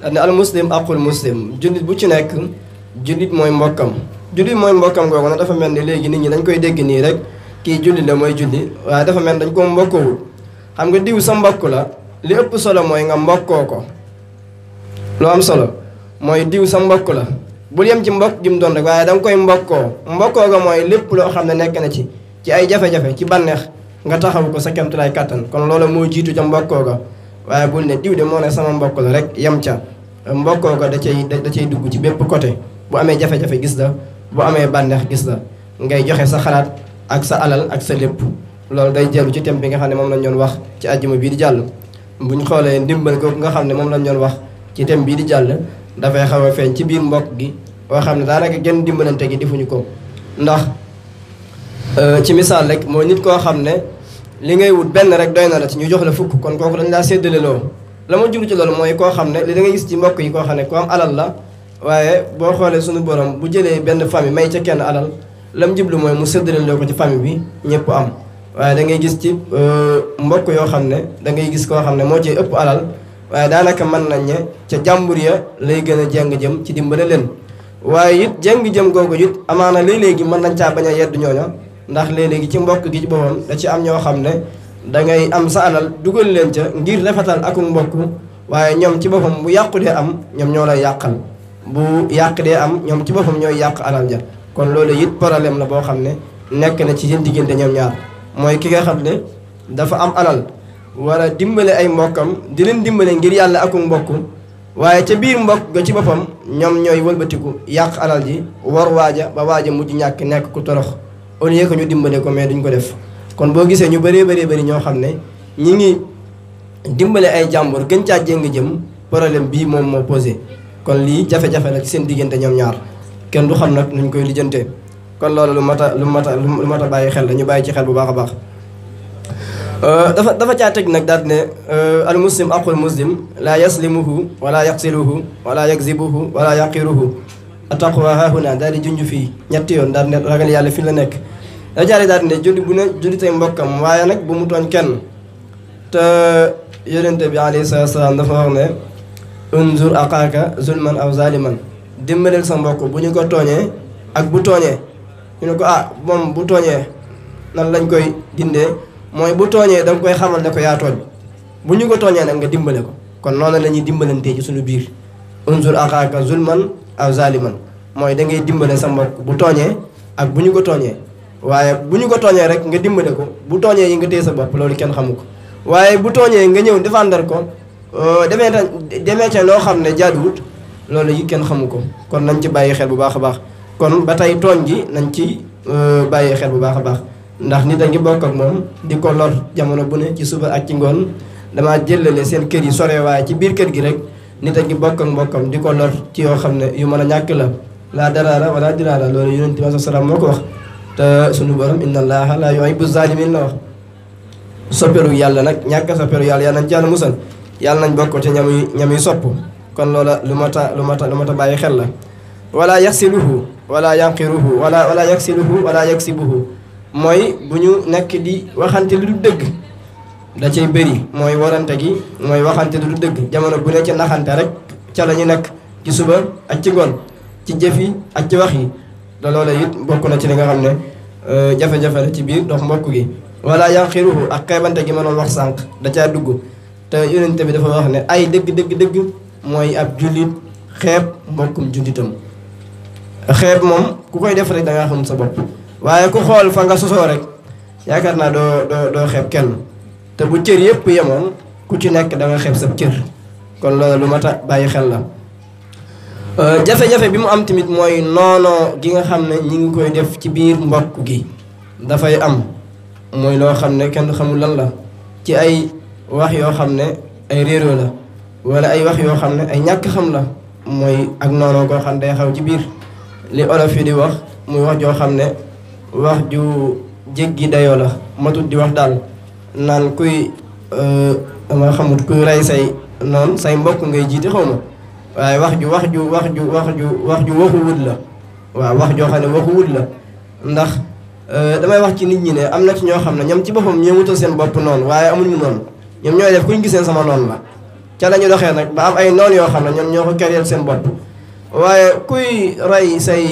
daal ne al muslim aqul muslim jullit bu ci nekk jullit mooy mbokkam googu nag dafa mel ni léegi nit ñi dañ koy dégg nii rek kii jullit la mooy julli waaye dafa mel dañ ko mbokkowul xam nga diw sa mbokk la li ëpp solo mooy nga mbokkoo ko lu am solo mooy diw sa mbokk la bul yem ci mbokk gi mu doon rek waaye da nga koy mbokkoo ga mooy lépp loo xam ne nekk na ci ay jafe-jafe ci bànneex nga taxaw ko sa kemtulaay kàttan kon loolu moo jiitu ca mbokkoo ga waaye bul ne diw de moo ne sama mbokk la rek yem ca mbokkoo ga da cay dugg ci bépp côté bu amee jafe-jafe gis la bu amee bànneex gis la ngay joxe sa xalaat ak sa alal ak sa lépp loolu day jëlu ci thème bi nga xam ne moom lañ doon wax ci àjjuma bii di jàll buñ xoolee ndimbal googu nga xam ne moom lañ doon wax ci thème bii di jàll dafay xaw a feeñ ci biir mbokk gi boo xam ne daanaka genn dimbalante gi defuñu ko ndax ci misaal rek mooy nit koo xam ne li ngay wut benn rek doy na la ci ñu jox la fukk kon kooku dañ laa séddale loo la ma jublu ci loolu mooy koo xam ne li da ngay gis ci mbokk yi koo xam ne ku am alal la waaye boo xoolee suñu borom bu jëlee benn famille may ca kenn alal lam jublu mooy mu séddale loo ko ci famille bi ñëpp am waaye da ngay gis ci mbokk yoo xam ne da ngay gis koo xam ne moo ci ëpp alal waaye daanaka mën nañ ne ca jàmbur ya lay gën a jeng jëm ci dimbale leen waaye it jeng jëm googu it amaana léeg-léegi mën nañ caa bañ a yedd ñooña ndax léeg-léegi ci mbokk gi ci boppam da ci am ñoo xam ne da ngay am sa alal dugal leen ca ngir rafetal ak mbokk waaye ñoom ci boppam bu yàqu dee am ñoom ñoo lay yàqal bu yàq dee am ñoom ci boppam ñooy yàq alal ja kon loolu it problème la boo xam ne nekk na ci seen diggante ñoom ñaar mooy ki nga xam ne dafa am alal war a dimbale ay mbokkam di leen dimbale ngir yàlla ak mbokk waaye ca biir mbokk ga ci boppam ñoom ñooy wëlbatiku yàq alal ji war waaja ba waaja mujj ñàkk nekk ku torox au lieu que ñu dimbale ko mais duñ ko def kon boo gisee ñu bëree bëri ñoo xam ne ñi ngi dimbale ay jàmbur gën caa jéng jëm problème bii moom moo posé kon lii jafe-jafe la ci seen diggante ñoom ñaar kenn du xam nag nuñ koy lijjantee kon loolu lu mat a bàyyi xel la ñu bàyyi ci xel bu baax a baax dafa caa teg nag daal ne al muslim aqul muslim laa yaslimuhu wala yaqsiluhu wala yakzibuhu wala yaqiruhu ataqwa hahuna daal di junj fii ñetti yoon daal ne ragal yàlla fii la nekk da jaare daal ne julli bu ne julli tay mbokkam waaye nag bu mu tooñ kenn te yonente bi alayhi salaatu salaam dafa wax ne unzur aqaaka zulman aw zaliman dimbaleel sa mbokk bu ñu ko tooñee ak bu tooñee ñu ne ko moom bu tooñee nan lañ koy dindee mooy bu tooñee da nga koy xamal ne ko yaa tooñ bu ñu ko tooñee nag nga dimbale ko kon noonu la ñuy dimbalantee ci suñu biir unzur aqaaka zulman aw zaliman mooy da ngay dimbale sa mbokk bu tooñee ak bu ñu ko tooñee waaye bu ñu ko tooñee rek nga dimbale ko bu tooñee yi nga téye sa bopp loolu kenn xamu ko waaye bu tooñee nga ñëw défendre ko demee ca loo xam ne jaaduwut loolu yi kenn xamu ko kon nañ ci bàyyi xel bu baax a baax kon ba tey tooñ gi nañ ci bàyyi xel bu baax a baax ndax nit a ngi bokk ak moom di ko lor jamono bu ne ci suba ak ci ngoon damaa jëlale seen kër yi sore waaye ci biir kër gi rek nit a ngi bokk ak mbokkam di ko lor ci yoo xam ne yu mën a ñàkk la laa daraara wala diraara loolu yonent bi sallallahu alayhi wasallam moo ko wax te sunu borom inna allaha la yuhibbu zalimin la wax soppeeru yàlla nag ñàkk soppeeru yàlla nañ ci yàlla musal yàlla nañ bokk ci ñamuy sopp kon loola lu mat a bàyyi xel la wala yaksiluhu wala yanqiruhu wala yaksiluhu wala yaksibuhu mooy bu ñu nekk di waxante lu du dëgg da cay bëri mooy warante gi mooy waxante lu du dëgg jamono bu ne ci naxante rek ca la ñu nekk ci suba ak ci ngoon ci jëf yi ak ci wax yi te loola it bokk na ci li nga xam ne jafe-jafe la ci biir dox mbokk gi wala yanqiruhu ak xeebante gi ma doon wax sànq da caa dugg te yonente bi dafa wax ne ay dëgg mooy ab jullit xeeb mbokkum jullitam xeeb moom ku koy def rek da ngaa xam sa bopp waaye ku xool fa nga sosoo rek yaakaar naa doo xeeb kenn te bu cër yëpp yemoon ku ci nekk da nga xeeb sa cër kon loolu lu mat a bàyyi xel la jafe-jafe bi mu am tamit mooy noonoo gi nga xam ne ñi ngi koy def ci biir mbokk gi dafay am mooy loo xam ne kenn xamul lan la ci ay wax yoo xam ne ay réeroo la wala ay wax yoo xam ne ay ñàkk xam la mooy ak noonoo koo xam ne day xaw ci biir li olof yi di wax muy wax joo xam ne wax ju jéggi dayoo la matut di wax daal naan kuy dama xamut kuy rey say noonu say mbokk ngay jiite xaw ma waaye wax ju waxu wut la waaw wax joo xam ne waxu wut la ndax damay wax ci nit ñi ne am na ci ñoo xam ne ñoom ci boppam ñoo wutal seen bopp noonu waaye amuñu noonu ñoom ñooy def kuñ giseen sama noonu la ca la ñu doxee nag ba am ay noon yoo xam ne ñoom ñoo ko kereel seen bopp waaye kuy rey say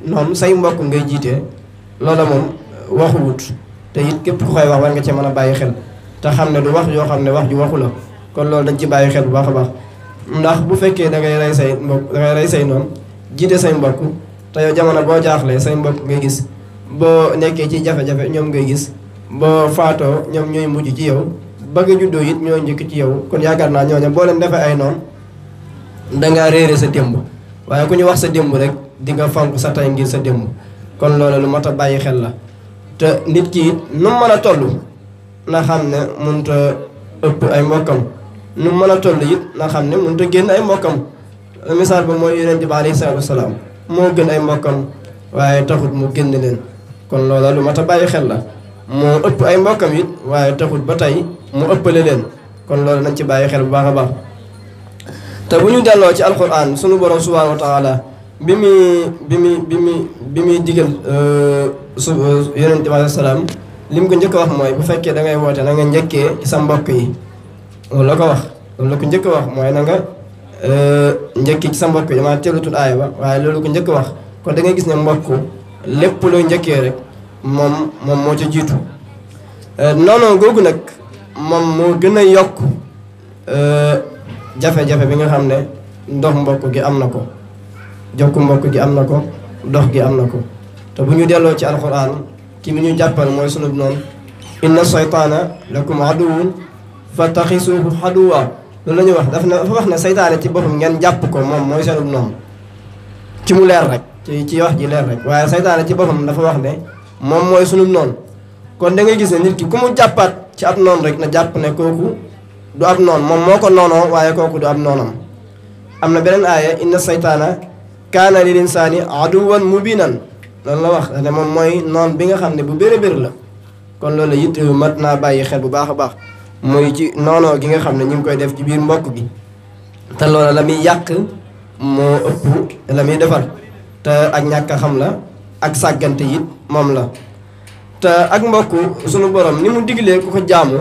noonu say mbokk ngay jiite loola moom waxu wut te it képp ku koy wax war nga ci mën a bàyyi xel te xam ne du wax yoo xam ne wax ju waxu la kon loolu dañ ci bàyyi xel bu baax a baax ndax bu fekkee da ngay rey say mbokk da ngay rey say noonu jiite say mbokk te yow jamono boo jaaxlee say mbokk ngay gis boo nekkee ci jafe-jafe ñoom ngay gis boo faatoo ñoom ñooy mujj ci yow ba nga juddoo it ñoo njëkk ci yow kon yaakaar naa ñooñu boo leen defee ay noonu dangaa réere sa démb waaye ku ñu wax sa démb rek di nga fonk sa tey ngir sa démb kon loolu lu mat a bàyyi xel la te nit ki it nu mu mën a toll na xam ne mënut a ëpp ay mbokkam nu mu mën a toll it na xam ne mënut a génn ay mbokkam misaal ba mooy yonent bi alayhi salaatu wasalaam moo gën ay mbokkam waaye taxut mu génn leen kon loola lu mat a bàyyi xel la moo ëpp ay mbokkam it waaye taxut ba tey mu ëppale leen kon loolu nañ ci bàyyi xel bu baax a baax te bu ñu delloo ci alquran sunu borom subhanahu wa taala bi muy digal yonent bi alayhi salaam li mu ko njëkk a wax mooy bu fekkee da ngay woote na nga njëkkee ci sa mbokk yi loolu la ko wax loolu la ko njëkk a wax mooy na nga njëkkee ci sa mbokk yi damaa teelutul aaya ba waaye loolu ko njëkk a wax kon da ngay gis ne mbokk lépp loo njëkkee rek moom moo ca jiitu noonu googu nag moom moo gën a yokk jafe-jafe bi nga xam ne ndox mbokk gi am na ko jokku mbokk gi am na ko dox gi am na ko te bu ñu delloo ci alquran ci mi ñu jàppal mooy sunu noonu inna saytaana lakum aduwwun fattaxisuuhu aduwwa loolu la ñuy wax dafa wax ne saytaane ci boppam ngeen jàpp ko moom mooy seenub noonu ci mu leer rek ci wax ji leer rek waaye saytaane ci boppam dafa wax ne moom mooy sunu noonu kon da ngay gis ne nit ki ku mu jàppaat ci ab noonu rek na jàpp ne kooku du ab noonu moom moo ko noonoo waaye kooku du ab noonam am na beneen aaya inna saytaana kaana lil insaani aduwan mubinan loolu la wax ne moom mooy noon bi nga xam ne bu bëri bëri la kon loolu it mat naa bàyyi xel bu baax a baax muy ci noonoo gi nga xam ne ñu ngi koy def ci biir mbokk gi te loola la muy yàq moo ëpp la muy defar te ak ñàkk a xam la ak sàggante it moom la te ak mbokk sunu borom ni mu diglee ku ko jaamu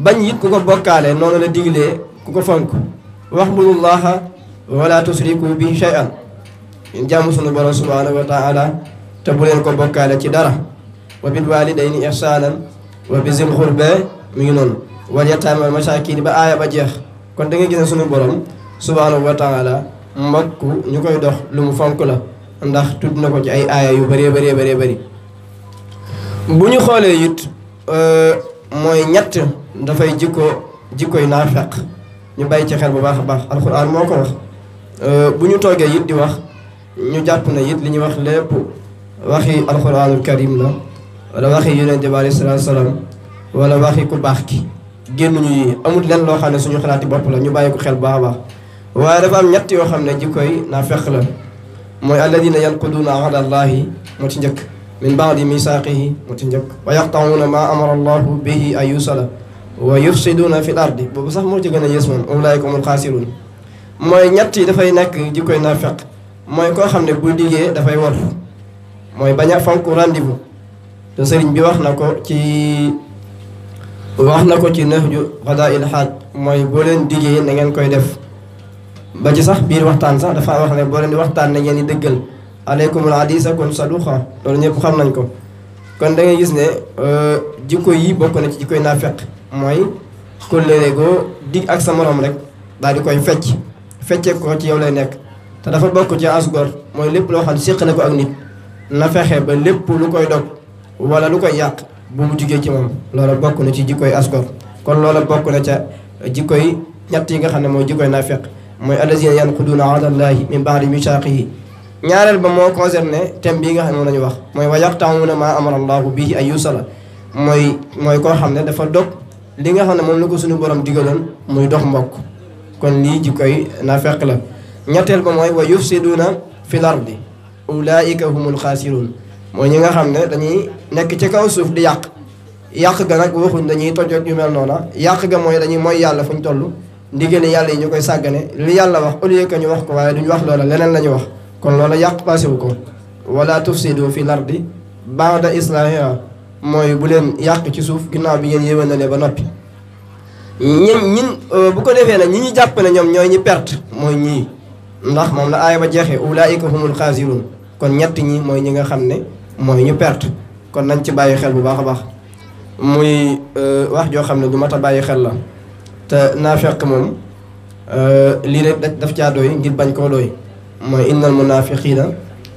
bañ it ku ko bokkaale noonu la diglee ku ko fonk wa'budullaha wala tusriku bi shay'an jaamu sunu borom subhanahu wa ta'ala te bu leen ko bokkaale ci dara wa bil walidayni ihsanan wa bi zil qurba mi ngi noonu wal yataama wal masaakin ba aaya ba jeex kon da nga gis ne sunu borom subhanahu wa ta'ala mbokk ñu koy dox lu mu fonk la ndax tudd na ko ci ay aaya yu bëree bëri bu ñu xoolee it mooy ñett dafay jikkoy naafeq ñu bàyyi ci xel bu baax a baax alxuraan moo ko wax bu ñu toogee it di wax ñu jàpp na it li ñuy wax lépp waxi alxuraanul karim la wala waxi yonente bi alayhi salaatu salaam wala waxi ku baax ki génnuñu yi amul lenn loo xam ne suñu xalaati bopp la ñu bàyyi ko xel bu baax a baax waaye dafa am ñett yoo xam ne jikkoy naafeq la mooy alladina yanquduuna ahda allahi moo ci njëkk min baadi misaaqihi moo ci njëkk wa yaqta'uuna maa amara allahu bihi an yusala wa yufsiduuna fi l ardi boobu sax moo ci gën a yées moom ulaa'ika humul xaasiruun mooy ñett yi dafay nekk jikkoy naafeq mooy koo xam ne bu diggee dafay war mooy bañ a fonk rendez-vous te sëriñ bi wax na ko ci nahju qadaa'il haaj mooy boo leen diggee na ngeen koy def ba ci sax biir waxtaan sax dafa wax ne boo leen di waxtaan na ngeen di dëggal aleykumul hadiisa kun saduqa loolu ñëpp xam nañ ko kon da ngay gis ne jikko yi bokk na ci jikkoy naafeq mooy kóllëre goo dig ak sa morom rek daal di koy feccee ko ci yow lay nekk te dafa bokk ci asgor mooy lépp loo xam ne séq na ko ak nit na fexe ba lépp lu koy dog wala lu koy yàq bu mu jugee ci moom loola bokk na ci jikkoy asgor kon loola bokk na ca jikkoy ñett yi nga xam ne mooy jikkoy naafeq mooy allazina yanquduuna ahdallahi min ba'di misaaqihi ñaareel ba moo concerné thème bii nga xam ne moom la ñu wax mooy wa yaqta'uuna maa amara allahu bihi an yusala mooy koo xam ne dafa dog li nga xam ne moom la ko suñu borom digaloon muy dox mbokk kon lii jikkoy naafeq la ñetteel ba mooy wa yufsiduuna fil ardi ulaa'ika humul xaasiruun mooy ñi nga xam ne dañuy nekk ci kaw suuf di yàq ga nag waxuñ dañuy toj ak yu mel noona yàq ga mooy dañuy mooy yàlla fu ñu toll ndigali yàlla yi ñu koy sàggane li yàlla wax au lieu que ñu wax ko waaye duñu wax loola leneen la ñu wax kon loola yàq passé wu ko wala tufsidu fil ardi ba'da islaahihaa mooy bu leen yàq ci suuf ginnaaw bi ngeen yéwénalee ba noppi ñin bu ko defee nag ñi ñu jàpp ne ñoom ñooy ñi perte mooy ñii ndax moom la aaya ba jeexee ulaa'ika humul xaasiruun kon ñett ñi mooy ñi nga xam ne mooy ñu perte kon nañ ci bàyyi xel bu baax a baax muy wax joo xam ne du mat a bàyyi xel la te naafeq moom lii rek daf caa doy ngir bañ koo doy mooy innal munaafiqiina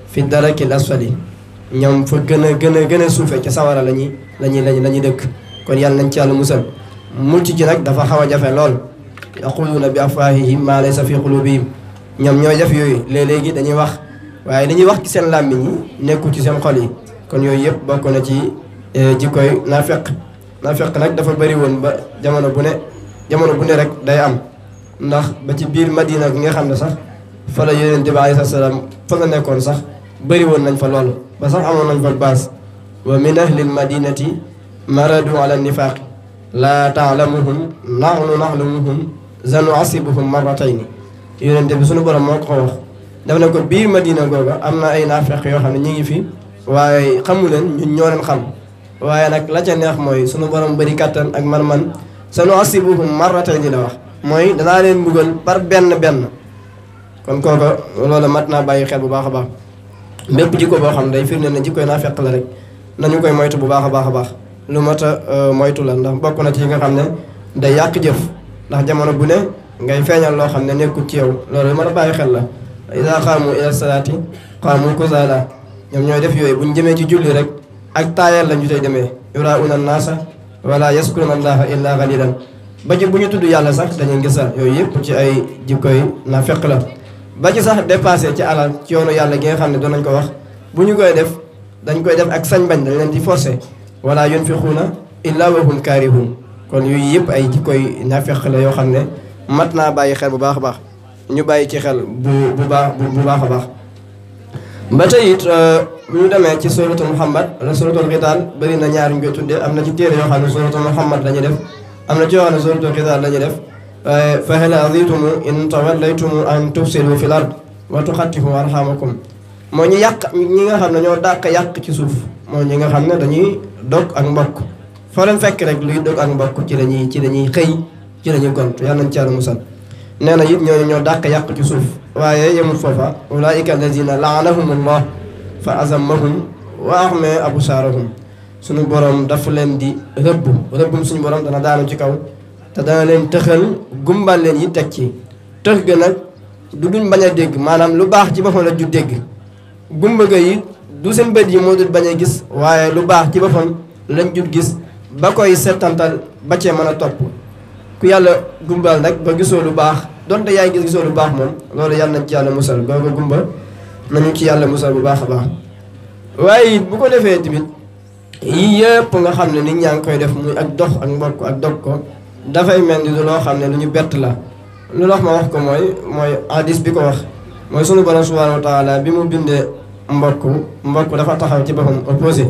fi darakil asfali ñoom fa gën a suufe ca sawara lañuy dëkk kon yàlla nañ ci yàlla musal mucc ci nag dafa xaw a jafe lool yaquluuna bi afwaahihim maa laysa fi qulubihim ñoom ñooy def yooyu léeg-léegi dañuy wax waaye dañuy wax ci seen làmmiñ yi nekkul ci seen xol yi kon yooyu yëpp bokk na ci jikkoy naafeq nag dafa bëri woon ba jamono bu ne rek day am ndax ba ci biir Madina gi nga xam ne sax fa la Yonent bi alayhi salaam fa la nekkoon sax bëri woon nañ fa lool ba sax amoon nañ fa baas wa min ahlil madinati maradu ala nifaaqi laa taalamuhum nahnu naalamuhum sanu'asibuhum marratayni Yonent bi suñu borom moo ko wax daf ne ko biir Madina googa am na ay naafeq yoo xam ne ñu ngi fi waaye xamu leen ñun ñoo leen xam waaye nag la ca neex mooy suñu borom bëri kattan ak man sanu'asibuhum marratayni la wax mooy danaa leen mbugal par benn kon kooka loolu mat naa bàyyi xel bu baax a baax bépp jikko boo xam ne day firnde ne jikkoy naafeq la rek nañu koy moytu bu baax a baax lu mat a moytu la ndax bokk na ci nga xam ne day yàq jëf ndax jamono bu ne ngay feeñal loo xam ne nekkul ci yow loolu lu mat a bàyyi xel la iza qaamu ila salaati qaamu kusaala ñoom ñooy def yooyu buñ jëmee ci julli rek ak taayal la ñu tey demee yuraa'uuna naasa wala yaskuruuna allaha illa qaliilan ba ci bu ñu tudd yàlla sax dañuy ngisal yooyu yëpp ci ay jikkoy naafeq la ba ci sax dépassé ci alal ci yoonu yàlla gi nga xam ne doon nañ ko wax bu ñu koy def dañ koy def ak sañ bañ dañ leen di forcé wala yunfiquuna illa wa hum kaarihuun kon yooyu yëpp ay jikkoy naafeq la yoo xam ne mat naa bàyyi xel bu baax a baax ñu bàyyi ci xel bu baax a baax ba tey it bu ñu demee ci suratul Muhammad wala suratul Qitaal bëri na ñaar ñu koy tuddee am na ci téere yoo xam ne suratul Muhammad la ñuy def am na ci yoo xam ne suratul Qitaal la ñuy def fa hal azaytum in tawallaytum an tufsidu fil ard wa tuqatti'u arhamakum moo ñu yàq ñi nga xam ne ñoo dàq yàq ci suuf moo ñi nga xam ne dañuy dog ak mbokk foo leen fekk rek luy dog ak mbokk ci lañuy xëy ci lañuy gont yàlla nañ ci yàlla musal nee na it ñooñu ñoo dàq yàq ci suuf waaye yemul foofa ulaa'ika allazina la'anahumullah fa azammahum wa a'ma absaarahum suñu borom dafa leen di rëbbum suñu borom dana daanu ci kaw te dana leen tëxal gumbal leen yi teg ci tëx ga nag du duñ bañ a dégg maanaam lu baax ci boppam la ju dégg gumba ga yi du seen bët yi moo dul bañ a gis waaye lu baax ci boppam lañ jut gis ba koy settantal ba cee mën a topp ku yàlla gumbal nag ba gisoo lu baax donte yaay gisoo lu baax moom loolu yàlla nañ ci yàlla musal ba ko gumba nañu ci yàlla musal bu baax a baax waaye it bu ko defee tamit yii yëpp nga xam ne nit ñaa ngi koy def muy ak dox ak mbokk ak dog ko dafay mel ni loo xam ne lu ñu bett la lu wax ma wax ko mooy hadis bi ko wax mooy sunu borom subhanahu wa taala bi mu bindee mbokk dafa taxaw ci boppam opposé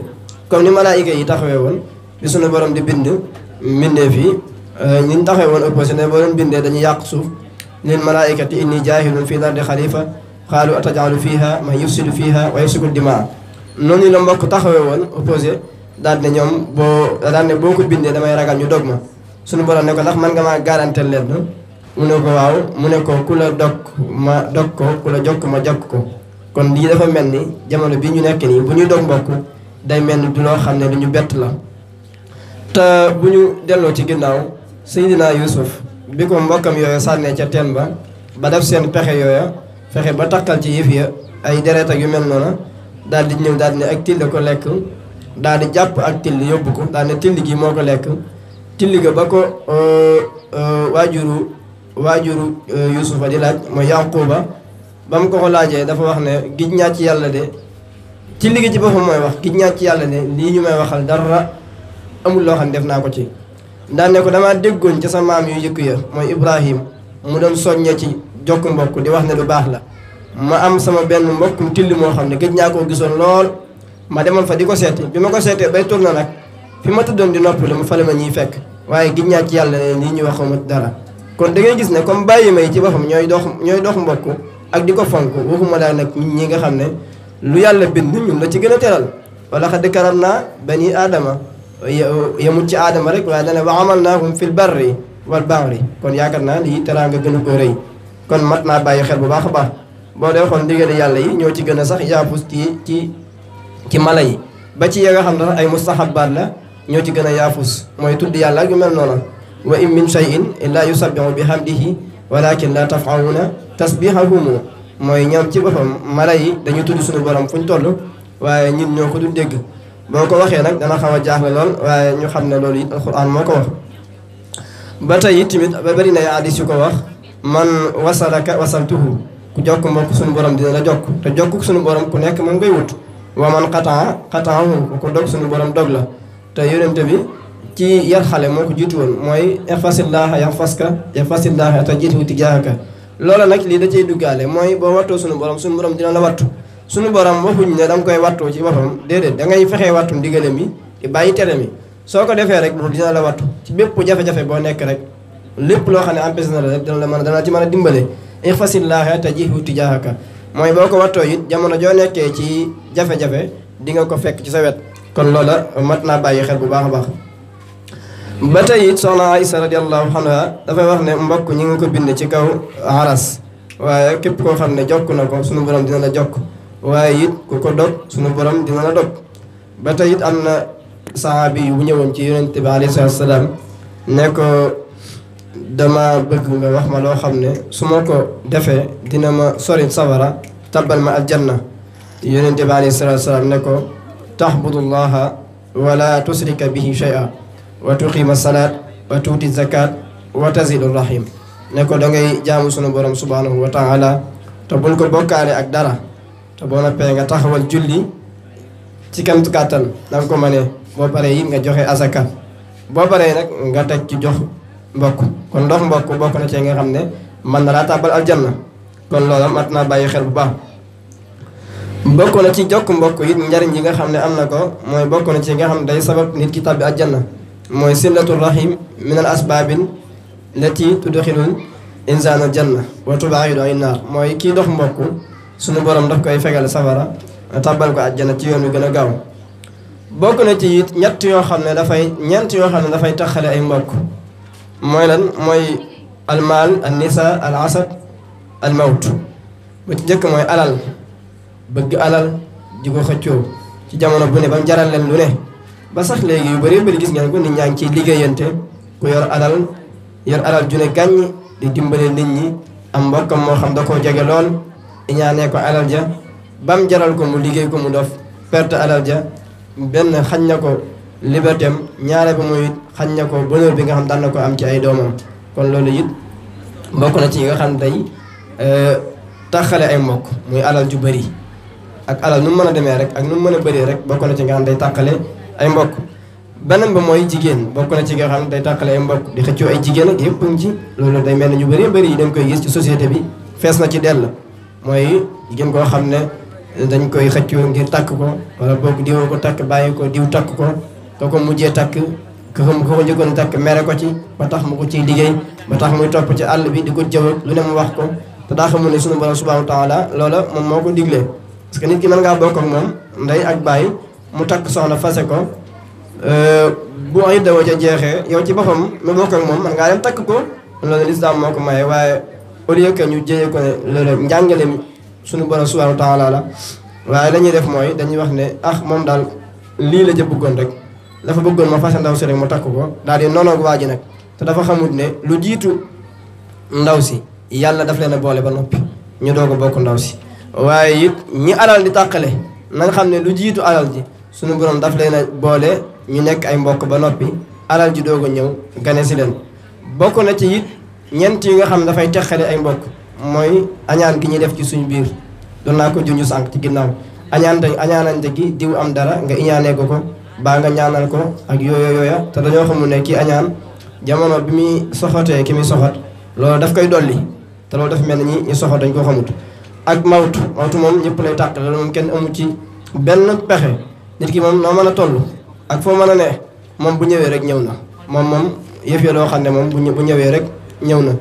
comme ni malaayika yi taxawee woon bi sunu borom di bind mbindee fii ñi taxawee woon opposé ne boo leen bindee dañuy yàq suuf lil malaayikati inni jaahilun fil ardi xalifa qaalu atajalu fiha man yufsidu fiha wa yasfiku dimaa noonu la mbokk taxawee woon opposé daal ne ñoom boo ko bindee damay ragal ñu dog ma sunu borom ne ko ndax man nga maa garantel leen mu ne ko waaw mu ne ko ku la dog ma dog ko ku la jokk ma jokk ko kon lii dafa mel ni jamono bi ñu nekk nii bu ñuy dog mbokk day mel ni du loo xam ne lu ñu bett la te bu ñu delloo ci ginnaaw Seydina Yuusuf bi ko mbokkam yooyu sànnee ca teen ba def seen pexe yooya fexe ba takkal ci yëf ya ay deret ak yu mel noona daal di ñëw daal di ne ak till ko lekk daal di jàpp ak till yóbbu ko daal ne till gi moo ko lekk till ga ba ko waajuru Yuusufa di laaj mooy Yaquba ba mu ko laajee dafa wax ne gij ñaa ci yàlla de till gi ci boppam mooy wax gij ñaa ci yàlla de lii ñu may waxal dara amul loo xam ne def naa ko ci daan ne ko damaa déggoon ca sa maam yu jëkk ya mooy Ibrahim mu doon soññee ci jokk mbokk di wax ne lu baax la ma am sama benn mbokkum till moo xam ne gëj ñaa koo gisoon lool ma demoon fa di ko seeti bi ma ko seetee bay tourné nag fi ma tëddoon di noppi la mu fale ma ñuy fekk waaye gëj ñaa ci yàlla ne lii ñu wax ma dara kon da ngay gis ne comme bàyyi may ci boppam ñooy dox mbokk ak di ko fonk waxuma daal nag ñi nga xam ne lu yàlla bind ñun la ci gën a teral wala xad karamnaa bani aadama yemut ci aadama rek waaye dane wa amalnaahum fil barri wal bahri kon yaakaar naa lii teraanga gën a ko rëy kon mat naa bàyyi xel bu baax a baax boo dee xool ndigal yàlla yi ñoo ci gën a sax yaafus ci mala yi ba ci ya nga xam ne ay mustahabaat la ñoo ci gën a yaafus mooy tudd yàlla ak yu mel noona wa in min shay'in illa yusabbihu bihamdihi walakin la taf'aluna tasbihahum mooy ñoom ci boppam mala yi dañu tudd suñu borom fu ñu toll waaye ñun ñoo ko dul dégg boo ko waxee nag dana xaw a jaaxle lool waaye ñu xam ne loolu it alxuraan moo ko wax ba tey it tamit ba bari na hadiis yu ko wax man wasalaka wasaltuhu ku jokk mbokk suñu borom dina la jokk te jokk suñu borom ku nekk moom ngay wut wa man xataa xataahu ku ko dog suñu borom dog la te yonente bi ci yar xale moo ko jiitu woon mooy ihfasillaaha yahfaska tajidhu tijaahaka loola nag lii da cay duggaale mooy boo wattoo suñu borom dina la wattu suñu borom waxuñ ne da nga koy wattoo ci boppam déedéet da ngay fexee wattu ndigale mi di bàyyi tere mi soo ko defee rek loolu dina la wattu ci bépp jafe-jafe boo nekk rek lépp loo xam ne empêche na la rek dana ci mën a dimbale ihfasillaaha tajidhu tijaahaka mooy boo ko wattoo it jamono joo nekkee ci jafe-jafe di nga ko fekk ci sa wet kon loola mat naa bàyyi xel bu baax a baax ba tey it soxna Aysa radiyallahu anha dafay wax ne mbokk ñi ngi ko bind ci kaw aras waaye képp koo xam ne jokk na ko suñu borom dina la jokk waaye it ku ko dog suñu borom dina la dog ba tey it am na saxaabi bu ñëwoon ci yonente bi alayhi salaatu salaam ne ko dama bëgg nga wax ma loo xam ne su ma ko defee dina ma sori sawara tabbal ma aljanna yonente bi alayhi salaatu salaam ne ko tahbudullaha wala tusrika bihi shay'a wa tuqima salaat wa tuuti zakat wa tazilu rahim ne ko da ngay jaamu sunu borom subhanahu wa taala te bul ko bokkaale ak dara te boo noppee nga taxawal julli ci kamtu kàttan da nga ko mënee boo paree it nga joxe azaka boo paree nag nga teg ci jox mbokk kon ndox mbokk bokk na ci nga xam ne mën na laa tàbbal aljanna kon loola mat naa bàyyi xel bu baax bokk na ci jokk mbokk it njariñ yi nga xam ne am na ko mooy bokk na ci nga xam ne day sabab nit ki tàbbi aljanna mooy sillatul rahim min al asbaabin lati tudxilul insaana janna wa tubaaxidu ay naar mooy kii dox mbokk suñu borom daf koy fegal safara tàbbal ko àjjana ci yoon wi gën a gaaw bokk na ci it ñeent yoo xam ne dafay taxale ay mbokk mooy lan mooy almaal al nisa al asad al mawt ba ci njëkk mooy alal bëgg alal di ko xëccoo ci jamono bu ne ba mu jaral leen lu ne ba sax léegi yu bëri gis ngeen ko nit ñaa ngi ciy liggéeyante ku yor alal ju ne gàññ di dimbale nit ñi am mbokkam moo xam da koo jege lool iñaanee ko alal ja bam jaral ko mu liggéey ko mu dof perte alal ja benn xañ na ko liberté am ñaare ba muy xañ na ko bonheur bi nga xam daan na ko am ci ay doomam kon loolu it bokk na ci yi nga xam tey taxale ay mbokk muy alal ju bëri ak alal nu mu mën a demee rek ak nu mu mën a bëree rek bokk na ci nga xam day tàqale ay mbokk beneen ba mooy jigéen bokk na ci nga xam ne day tàqale ay mbokk di xëccoo ay jigéen ak yëpp ngi ci loolu day mel ne ñu bëri yi dañ koy gis ci société bi fees na ci dell mooy jigéen koo xam ne dañ koy xëccoo ngir takk ko wala boog diwoo ko takk bàyyi ko diw takk ko ko mujjee takk ko njëkkoon takk mere ko ci ba tax mu ko ciy liggéey ba tax muy topp ci àll bi di ko jëw lu ne mu wax ko te daa xamul ne sunu borom subhanahu wa taala loola moom moo ko diglee parce que nit ki mën ngaa bokk ak moom ndey ak bàyyi mu takk soxna fase ko bu ay dawoo ca jeexee yow ci boppam mu bokk ak moom man ngaa dem takk ko loolu lislaam moo ko maye waaye au lieu que ñu jëyee ko ne loolu njàngale suñu borom subhanahu wa taala la waaye la ñuy def mooy dañuy wax ne moom daal lii la ca bëggoon rek dafa bëggoon ma fase ndaw si rek mu takk ko daal di noonoog waa ji nag te dafa xamut ne lu jiitu ndaw si yàlla daf leen a boole ba noppi ñu doog a bokk ndaw si waaye it ñi alal di tàqale na nga xam ne lu jiitu alal ji suñu borom daf leen a boole ñu nekk ay mbokk ba noppi alal ji doog a ñëw gane si leen bokk na ci it ñeent yi nga xam ne dafay teqale ay mbokk mooy añaan gi ñuy def ci suñu biir doon naa ko junj sànq ci ginnaaw añaanante gi diw am dara nga iñaanee ko baa nga ñaanal ko ak yooya te dañoo xamul ne kii añaan jamono bi muy soxotee ki muy soxot loolu daf koy dolli te loolu dafa mel ni ñi soxot dañ ko xamut ak mawtu moom ñëpp lay tàq loolu moom kenn amu ci benn pexe nit ki moom noo mën a toll ak foo mën a ne moom bu ñëwee rek ñëw na moom yëf ya loo xam ne moom bu ñëwee rek ñëw na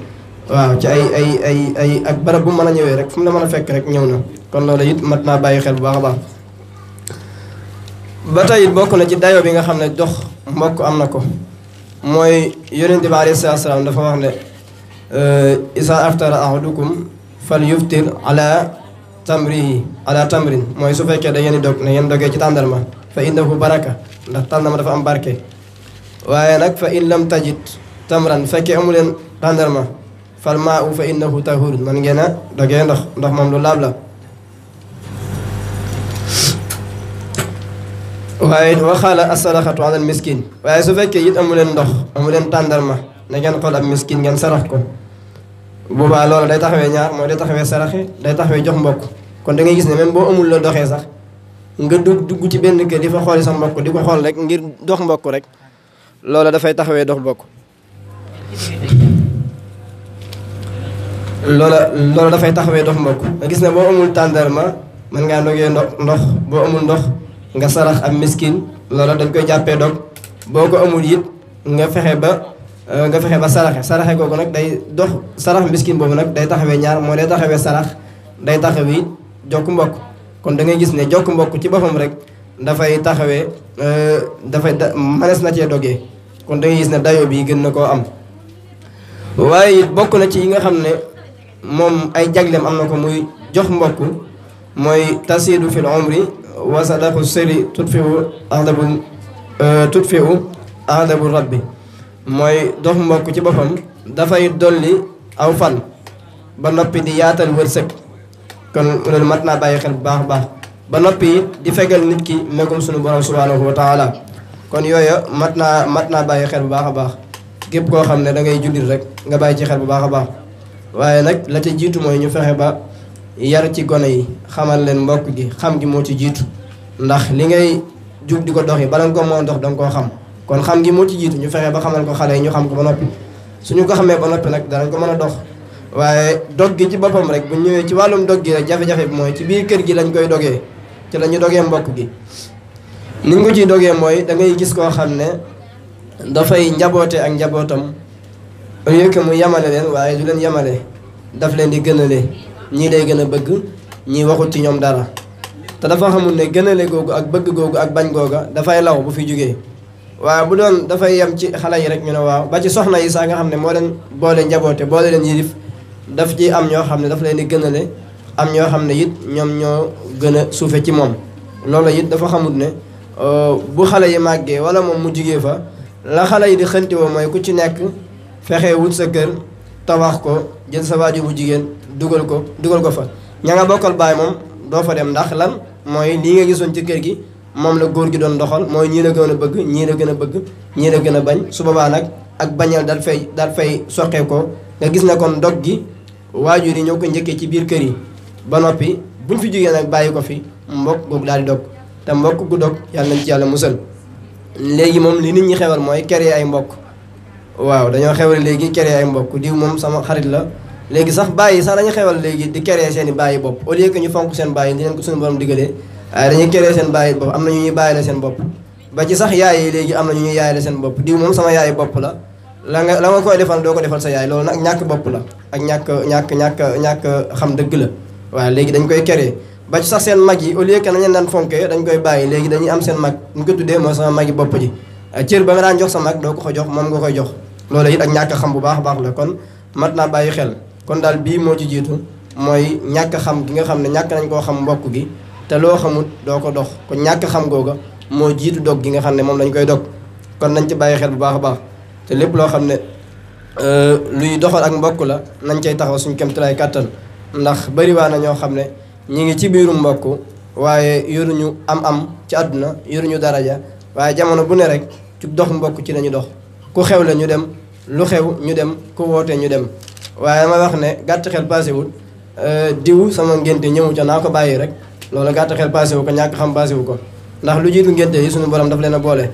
waaw ci ay ak barab bu mën a ñëwee rek fu mu la mën a fekk rek ñëw na kon loolu it mat naa bàyyi xel bu baax a baax ba tey it bokk na ci dayo bi nga xam ne dox mbokk am na ko mooy yonente bi alayhi salaatu salaam dafa wax ne isa aftara ahadukum fal yuftir ala tamrin mooy su fekkee da ngeen di dog na ngeen dogee ci tàndarma fa innahu baraka ndax tàndarma dafa am barke waaye nag fa in lam tajid tamran fekkee amu leen tàndarma fal maa u fa innahu tahur man ngeen a dogee ndox moom lu laab la waaye waxaala asalaxatu alal miskin waaye su fekkee it amu leen ndox amu leen tàndarma na ngeen xool ab miskin ngeen sarax ko boobaa loolu day taxawee ñaar mooy day taxawee saraxe day taxawee jox mbokk kon da ngay gis ne même boo amul la doxee sax nga dugg ci benn kër di fa xooli sa mbokk di ko xool rek ngir dox mbokk rek loola dafay taxawee dox mbokk loola dafay taxawee dox mbokk nga gis ne boo amul tàndarma mën ngaa dogee ndox boo amul ndox nga sarax ab miskin loola dañ koy jàppee dog boo ko amul it nga fexe ba saraxe googu nag day dox sarax miskin boobu nag day taxawee ñaar moo day taxawee sarax day taxawee jokk mbokk kon da ngay gis ne jokk mbokk ci boppam rek dafay taxawee manees na cee dogee kon da ngay gis ne dayo bi gën na koo am waaye it bokk na ci yi nga xam ne moom ay jagleem am na ko muy jox mbokk mooy tasiidu fil umri wa sadaqu sëri tutfiu ahdabu rabbi mooy dox mbokk ci boppam dafay dolli aw fan ba noppi di yaatal wërsëg kon loolu mat naa bàyyi xel bu baax a baax ba noppi di fegal nit ki megum sunu borom subhanahu wa taala kon yooya mat naa bàyyi xel bu baax a baax képp koo xam ne da ngay jullit rek nga bàyyi ci xel bu baax a baax waaye nag la ca jiitu mooy ñu fexe ba yar ci gone yi xamal leen mbokk gi xam gi moo ci jiitu ndax li ngay jug di ko dox yi bala nga ko moo dox da nga koo xam kon xam gi moo ci jiitu ñu fexe ba xamal ko xale yi ñu xam ko ba noppi suñu ko xamee ba noppi nag danañ ko mën a dox waaye dog gi ci boppam rek bu ñëwee ci wàllum dog gi rek jafe-jafe bi mooy ci biir kër gi lañ koy dogee ci la ñu dogee mbokk gi niñ ko ciy dogee mooy da ngay gis koo xam ne dafay njaboote ak njabootam au lieu que mu yamale leen waaye du leen yamale daf leen di gënale ñii lay gën a bëgg ñii waxut ci ñoom dara te dafa xamul ne gënale googu ak bëgg googu ak bañ googa dafay law bu fi jógee waaye bu doon dafay yem ci xale yi rek ñu ne waaw ba ci soxna yi sax nga xam ne moo leen boole njaboote boole leen yilif daf ci am ñoo xam ne daf leen di gënale am ñoo xam ne it ñoom ñoo gën a suufe ci moom loolu it dafa xamul ne bu xale yi màggee wala moom mu jugee fa la xale yi di xëntiwoo mooy ku ci nekk fexe wut sa kër tabax ko jël sa waajur bu jigéen dugal ko fa ña nga bokkal baay moom doo fa dem ndax lan mooy lii nga gisoon ci kër gi moom la góor gi doon doxal mooy ñii la gën a bëgg ñii la gën a bëgg ñii la gën a bañ su boobaa nag ak bañal daal fay soqee ko nga gis ne kon dog gi waajur yi ñoo ko njëkkee ci biir kër yi ba noppi buñ fi jógee nag bàyyi ko fi mbokk googu daal di dog te mbokk gu dog yàlla nañ ci yàlla musal léegi moom li nit ñi xewal mooy créer ay mbokk waaw dañoo xewal léegi créer ay mbokk diw moom sama xarit la léegi sax bàyyi sax dañu xewal léegi di créer seen i bàyyi bopp au lieu que ñu fonk seen bàyyi di leen ko suñu borom digalee waaye dañuy créer seen bàyyi bopp am na ñu ñuy bàyyi la seen bopp ba ci sax yaay yi léegi am na ñu ñuy yaay la seen bopp diw moom sama yaay bopp la la nga koy defal doo ko defal sa yaay loolu nag ñàkk bopp la ak ñàkk xam dëgg la waaw léegi dañ koy créer ba ci sax seen mag yi au lieu que nañ leen daan fonkee dañ koy bàyyi léegi dañuy am seen mag ñu ko tuddee mooy sama mag yi bopp ji cër ba nga daan jox sa mag doo ko jox moom nga koy jox loolu it ak ñàkk xam bu baax a baax la kon mat naa bàyyi xel kon daal bii moo ci jiitu mooy ñàkk xam gi nga xam ne ñàkk nañ koo xam mbokk gi te loo xamut doo ko dox kon ñàkk xam googa moo jiitu dog gi nga xam ne moom lañ koy dog kon nañ ci bàyyi xel bu baax a baax te lépp loo xam ne luy doxal ak mbokk la nañ cay taxaw suñu kéemtalaay kàttan ndax bariwaa na ñoo xam ne ñi ngi ci biiru mbokk waaye yoruñu am ci àdduna yoruñu daraja waaye jamono bu ne rek ci dox mbokk ci lañu dox ku xew la ñu dem lu xew ñu dem ku wootee ñu dem waaye ma wax ne gàtt xel passé wul diw sama ngénte ñëwu ca naa ko bàyyi rek loolu gàtt xel passé wu ko ñàkk xam passé wu ko ndax lu jiitu ngénte yi suñu borom daf leen a boole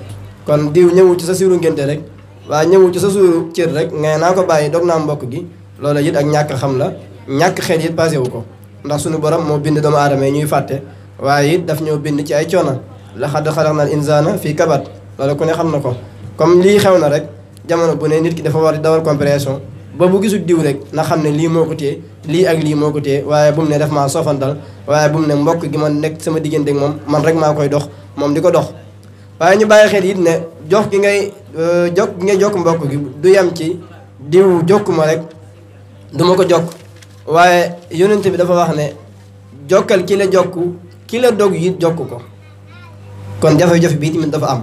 kon diw ñëwu ci sa siiru ngénte rek waaye ñëwu ci sa suuru cër rek ngay naa ko bàyyi dog naa mbokk gi loolu it ak ñàkk xam la ñàkk xel it passé wu ko ndax suñu borom moo bind doomu aadama yi ñuy fàtte waaye it daf ñoo bind ci ay coono laqad xalaqnal insaana fii kabad loolu ku ne xam na ko comme lii xew na rek jamono bu ne nit ki dafa war di dawal comparaison ba bu gisul diw rek na xam ne lii moo ko téye lii ak lii moo ko téye waaye bu mu ne def maa sofandal waaye bu mu ne mbokk gi ma nekk sama diggante ak moom man rek maa koy dox moom di ko dox waaye ñu bàyyi xel it ne jox gi ngay jokk mbokk gi du yem ci diw jokku ma rek du ma ko jokk waaye yonent bi dafa wax ne jokkal ki la jokk ki la dog it jokk ko kon jafe-jafe bii tamit dafa am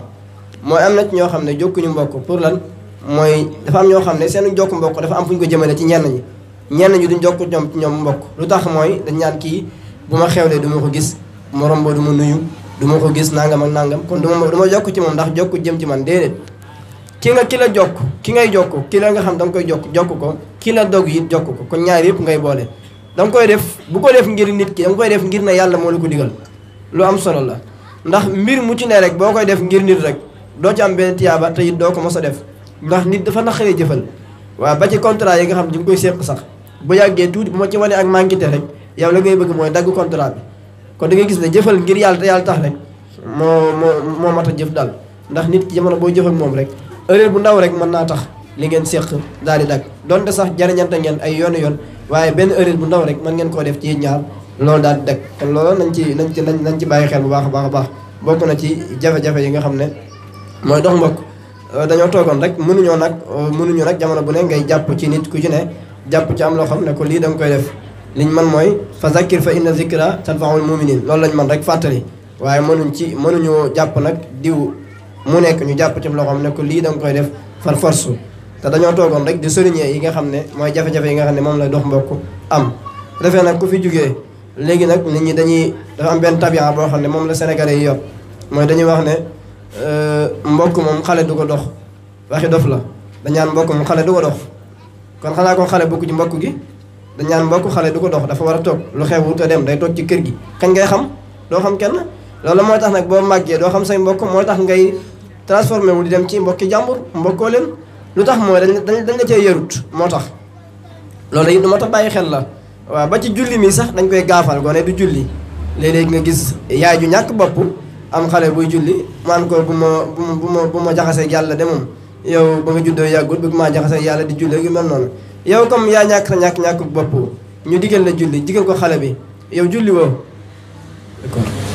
mooy am na ci ñoo xam ne jokkuñu mbokk pour lan mooy dafa am ñoo xam ne seen jokk mbokk dafa am fu ñu ko jëmale ci ñenn ñi duñ jokk ñoom mbokk lu tax mooy dañ ñaan kii bu ma xewlee du ma ko gis morom ba du ma nuyu du ma ko gis nangam ak nangam kon du ma jokk ci moom ndax jokk jëm ci man déedéet ki la jokk ki ngay jokk ki la nga xam da nga koy jokk ko ki la dog it jokk ko kon ñaar yëpp ngay boole da nga koy def bu ko def ngir nit ki da nga koy def ngir ne yàlla moo la ko digal lu am solo la ndax mbir mu ci ne rek boo koy def ngir nit rek doo ci am benn tiyaaba te it doo ko mos a def ndax nit dafa naqaree jëfal waaw ba ci contrat yi nga xam ne ñu ngi koy séq sax bu yàggee tuuti bu ma ci wane ak manquité rek yow la ngay bëgg mooy dagg contrat bi kon da ngay gis ne jëfal ngir yàlla te yàlla tax rek moo mat a jëf daal ndax nit ki jamono boo jëfal moom rek erreur bu ndaw rek mën naa tax li ngeen séq daal di dagg donte sax jariñante ngeen ay yoon waaye benn erreur bu ndaw rek mën ngeen koo def ci ñaar loolu daal di dagg kon loolu nañ ci bàyyi xel bu baax a baax bokk na ci jafe-jafe yi nga xam ne mooy dox mbokk dañoo toogoon rek mënuñu nag jamono bu ne ngay jàpp ci nit ku ci ne jàpp ci am loo xam ne ko lii da nga koy def liñ man mooy fa zakkir fa inna zikra tanfa'ul mu'minin loolu lañ man rek fàttali waaye mënuñu jàpp nag diw mu nekk ñu jàpp ci loo xam ne ko lii da nga koy def far force te dañoo toogoon rek di souligner yi nga xam ne mooy jafe-jafe yi nga xam ne moom la dox mbokk am defee nag ku fi jógee léegi nag nit ñi dafa am benn tabian boo xam ne moom la sénégalais yi yor mooy dañuy wax ne mbokk moom xale du ko dox waxi dof la dañaan mbokk moom xale du ko dox kon xanaa ko xale bokk ci mbokk gi dañaan mbokk xale du ko dox dafa war a toog lu xew te dem day toog ci kër gi kañ ngay xam doo xam kenn loolu mooy tax nag boo màggee doo xam say mbokk mooy tax ngay transformé wu di dem ci mbokki jàmbur mbokkoo leen lu tax mooy dañ la cee yarut moo tax loolu it du ma tax bàyyi xel la waaw ba ci julli mi sax dañ koy gaafal gone du julli léeg-léeg nga gis yaay ju ñàkk bopp am xale buy julli man ko bu ma jaxasee yàlla de moom yow ba nga juddoo yàggul bëgg maa jaxasee yàlla di julli yu mel noonu yow comme yaa ñàkk sa ñàkk bopp ñu digal la julli digal ko xale bi yow julli woo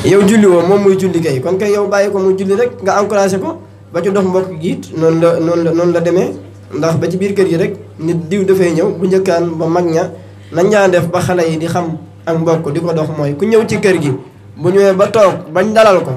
yow julli woo moom muy julli kay kon kay yow bàyyi ko muy julli rek nga encouragé ko ba ci dox mbokk gi it noonu la demee ndax ba ci biir kër yi rek nit diw dafay ñëw bu njëkkaan ba mag ña nañ ñaa def ba xale yi di xam ak mbokk di ko dox mooy ku ñëw ci kër gi bu ñëwee ba toog bañ dalal ko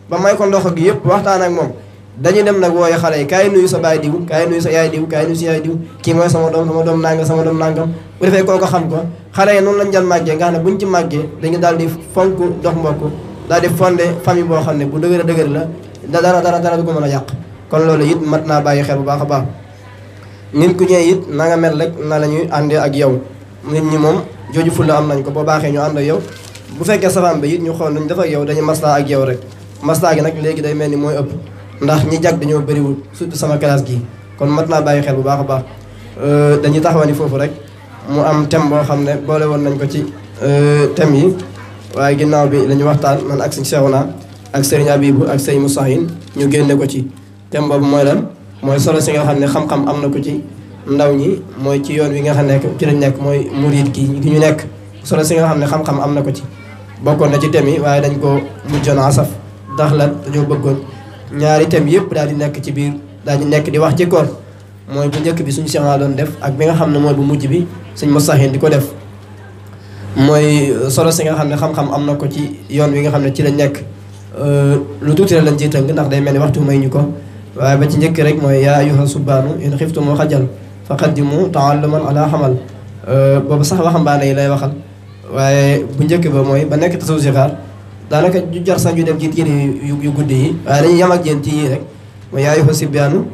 ba may ko ndox gi yëpp waxtaan ak moom dañuy dem nag wooye xale yi kaay nuyu sa baay diw kaay nuyu sa yaay diw kaay nuyu sa yaay diw kii mooy sama doom nangam bu defee koo ko xam ko xale yi noonu lañ daan màggee nga xam ne buñ ci màggee dañu daal di fonk dox mbokk daal di fondé famille boo xam ne bu dëgër la dara du ko mën a yàq kon loolu it mat naa bàyyi xel bu baax a baax nit ku ñëwee it na nga mel rek na la ñuy àndee ak yow nit ñi moom jooju fulla am nañ ko boo baaxee ñu ànd ak yow bu fekkee safaan bi it ñu xool nañ def ak yow dañuy maslaa ak yow rek maslaa gi nag léegi day mel ni mooy ëpp ndax ñi jag dañoo bëriwul surtout sama classe gi kon mat naa bàyyi xel bu baax a baax dañuy taxawani foofu rek mu am thème boo xam ne boole woon nañ ko ci thème yi waaye ginnaaw bi la ñu waxtaan man ak sëñ Cheikhouna ak sëriñ Abibou ak sëriñ Moustahine ñu génne ko ci thème boobu mooy lan mooy solo si nga xam ne xam-xam am na ko ci ndaw ñi mooy ci yoon wi nga xam ne ci lañ nekk mooy murid gi ñu nekk solo si nga xam ne xam-xam am na ko ci bokkoon na ci thème yi waaye dañ ko mujjoon asaf ndax lan dañoo bëggoon ñaari thème yëpp daal di nekk ci biir daal di nekk di wax ci koor mooy bu njëkk bi suñu Cheikhouna doon def ak bi nga xam ne mooy bu mujj bi suñ Moustahine di ko def mooy solo si nga xam ne xam-xam am na ko ci yoon wi nga xam ne ci lañ nekk lu tuuti la lañ ciy tënk ndax day mel ni waxtu may ñu ko waaye ba ci njëkk rek mooy yaa ayyuha subbaanu in xiftumu xajal fa qaddimu taalluman ala xamal boobu sax waxambaane yi lay waxal waaye bu njëkk ba mooy ba nekk tasaw si xaar daanaka ju jar sax ñu dem ci téere yu guddi yi waaye dañuy yam ak yéen ci yii rek mooy yaa ayyuha subbaanu